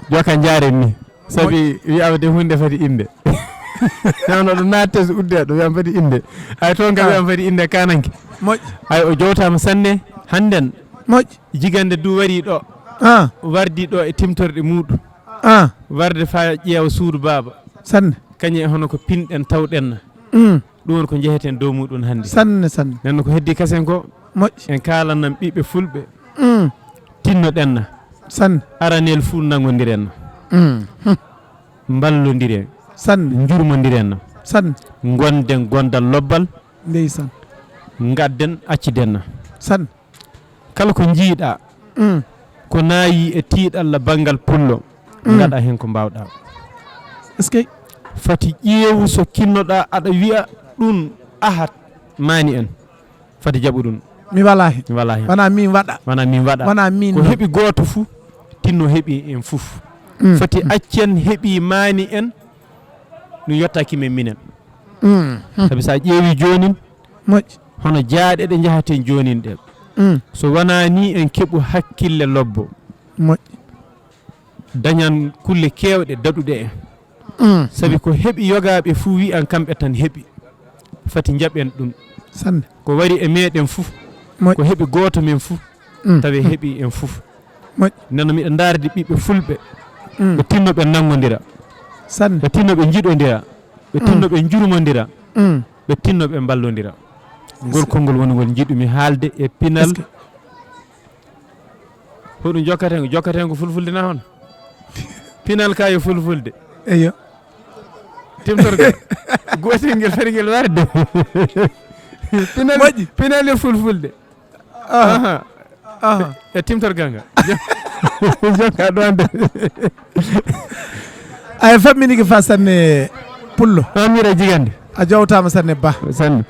Joka njaaren ni. Sabi wiyama de hunde fadi inde. Nano ɗo natte so udde ɗo wiyama fadi inde. Ay, toon kam wiyama fadi inde kananke. Moƴƴi. Ay, o jowtama sanne. Hannden. Moƴƴi. Jigande du wari ɗo. Wardi ɗo e timtorɗe muɗum. Warde fa ƴeewa suudu baaba. Sanne. Kañum e hono ko pinɗen tawɗen na. Ɗum woni ko njeheten dow muɗum hannde. Sanne, sanne. Nden ko heddi kasen ko, moƴƴi, en kaalanam ɓiɓɓe fulɓe. Tinnoɗen na. Sanne. Aranel fuu nanngondiren na. Mballondiren. Sanne. Njurmondiren na. Sanne. Ngonden gondal lobbal. Ndeysan. Ngadden acciden na. Sanne. Kala ko njiiɗa, ko naayi e tiiɗalla banngal pullo, ngaɗa heen ko mbaawɗa. Est-ce que? Fati ƴeewu so kinnoɗa aɗa wiya ɗum ahat maani en. Fati jaɓu ɗum. Mi walaa heen. Mi walaa heen. Wona min waɗa. Wona min waɗa. Wona min. Ko heɓi gooto fuu, tinno heɓi en fof. Fati accen heɓi maani en, ɗum yottaki men minen. Sabi so a ƴeewi joonin, moƴƴi, hono jaaɗe ɗe njahaten joonin ɗe. So wonaa ni en keɓu hakkille lobbo. Moƴƴi. Dañan kulle keewɗe daɗuɗe en. Sabi ko heɓi yogaaɓe fuu wi'an kamɓe tan heɓi. Fati njaɓen ɗum. Sanne. Ko wari e meɗen fuu. Moƴƴi. Ko heɓi gooto men fuu. Tawi heɓi en fuu. Moƴƴi. Nano miɗo ndaardi ɓiɓɓe fulɓe. Ɓe tinno ɓe nanngondira. Sanne. Ɓe tinno ɓe njiɗondira. Ɓe tinno ɓe njurmondira. Ɓe tinno ɓe mballondira. Ngol konngol woni ngol njiɗumi haalde e pinal. Est-ce que? Hoɗum jokkaten, jokkaten ko fulfulde na hono? Pinal ka yo fulfulde. Eyo. Timtorgal. Gootel ngel fari ngel warde. Pinal, moƴƴi, pinal yo fulfulde. Aha. Aha. E timtorgal ngal. Jokka ɗon de. Ay, famminike fa sanne pullo. Amira jigande. A jowtama sanne ba. Sanne.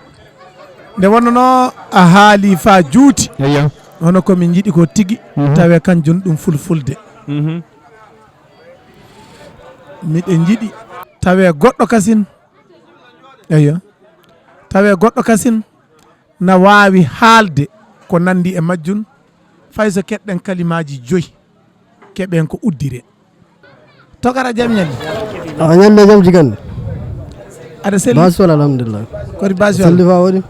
Nde wonno a haali fa juuti. Eyo. Hono ko min njiɗi ko tigi, tawe kanjum ɗum fulfulde. Miɗen njiɗi tawe goɗɗo kasin. Eyo. Tawe goɗɗo kasin na waawi haalde ko nanndi e majjum, fay so keɗɗen kalimaaji joyi, keɓen ko uddire. Tokara, jam ñalli. A ñalli jam jigande. Aɗa selli? Basi wala, alhamdulillah. Kodi basi wala? Selli fa woni?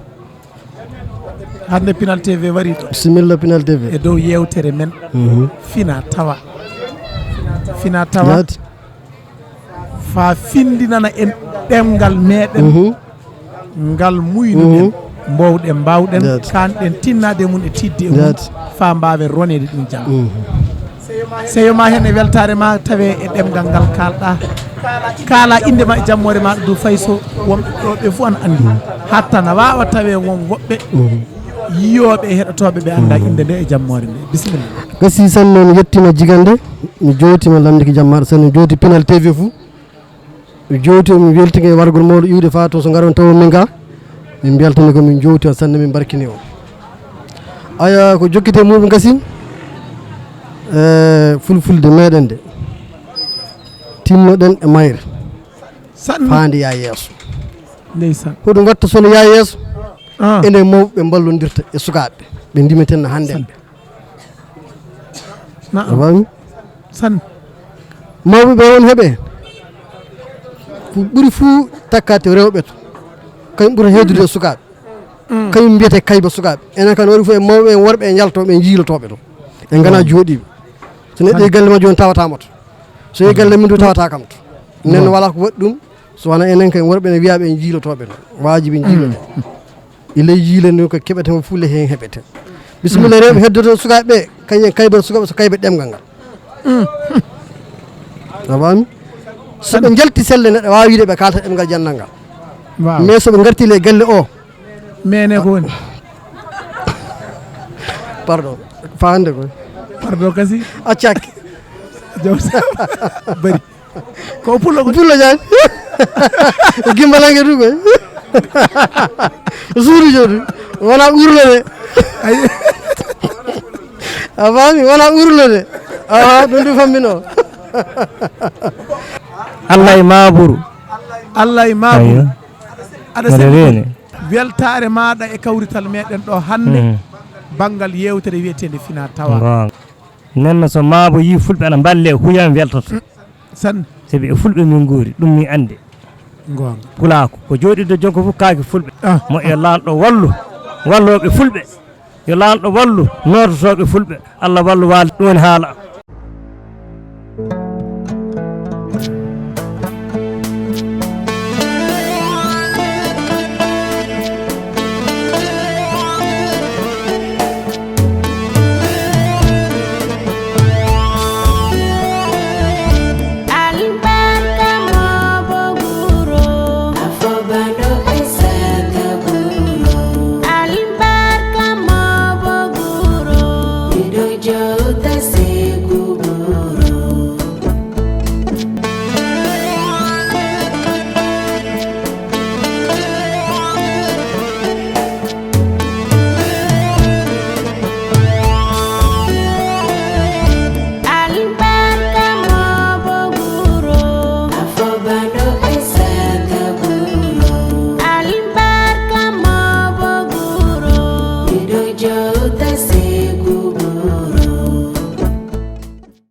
Hannde Pinal T V wari ɗo. Bisimilla Pinal T V. E dow yeewtere men. Fina tawa. Fina tawa. Jaati. Fa findinana en ɗemngal meɗen, ngal muynuɗen, mbowɗen, mbawɗen, kanɗen tinnaade mum e tiiɗde e mum, fa mbaawen roneede ɗum janngo. Seyo ma heen e weltaare ma tawe e ɗemngal ngal kaalɗa. Kaala innde ma e jammoore ma ɗo fay so wonɓe ɗo ɓe fof ana anndi. Hatta na waawa tawe won woɓɓe yiyooɓe e heɗotooɓe ɓe annda innde nde e jammoore nde. Bisimilla. Gasi sanne, mi yettima jigande, mi jowtima lamndiki jammaɗo sanne, mi jowti Pinal T V fof. Mi jowti on, mi weltike e wargol mawɗo iwde faa toon, so ngaron taw min ga. Min mbeltani ko min jowti on sanne, min mbarkini on. Aya, ko jokkite muɗum gasin, e fulfulde meɗen nde. Tinnoɗen e mayre. Sanne. Faa nde yaa yeeso. Ndeysaan. Hoɗum watta so nde yaa yeeso? Ah. Ene mawɓe mballondirta e sukaaɓe. Ɓe ndimeten no hannde ɓe. Naam. A faami? Sanne. Mawɓe ɓe won heɓe. Ko ɓuri fuu takkaade rewɓe to. Kañum ɓurata heedude e sukaaɓe. Kañum mbiyetee kayba sukaaɓe. Enen kam no waɗi fof e mawɓe en worɓe en yaltooɓe en jiilotooɓe to. En nganaa jooɗiiɓe. So neɗɗo e galle ma jooni tawataama to. So e galle mum du tawata kam to. Nen wala ko waɗi ɗum. So wona enen kay worɓe ne wiyaaɓe en jiilotooɓe to. Waajibi en jiiloto. E ley yiile ni ko keɓeten fulle heen heɓeten. Bisimilla rewɓe heddoto sukaaɓe ɓe, kañum en kayba sukaaɓe so kayba ɗemngal ngal. A faami? So ɓe njalti selle neɗɗo waawi wiide ɓe kaalta ɗemngal jannal ngal. Waaw. Mais so ɓe ngarti le galle o. Mene ko woni? Pardon. Fa hannde ko? Pardon kasi? Accaki. Jawta. Bari. Ko pullo ko? Pullo jani. Gimbalange du koy. Suudu joodu. Wona urlo de. Ay. A faami, wona urlo de. Aha, ɗum du fammino. Allah e maaburu. Allah e maagol. Aɗa seli weltaare maaɗa e kawrital meɗen ɗo hannde. Banngal yewtere wiyetende fina tawa. Nenno so maabo yi fulɓe ana mballe, huyam weltoto. San. Sabi e fulɓe min nguuri, ɗum min anndi. Pulaako ko jooɗiɗo jonko fof kaaki fulɓe. Mo e laanɗo wallu wallooɓe fulɓe. Yo laanɗo wallu noototooɓe fulɓe. Allah wallu waali ɗum woni haala.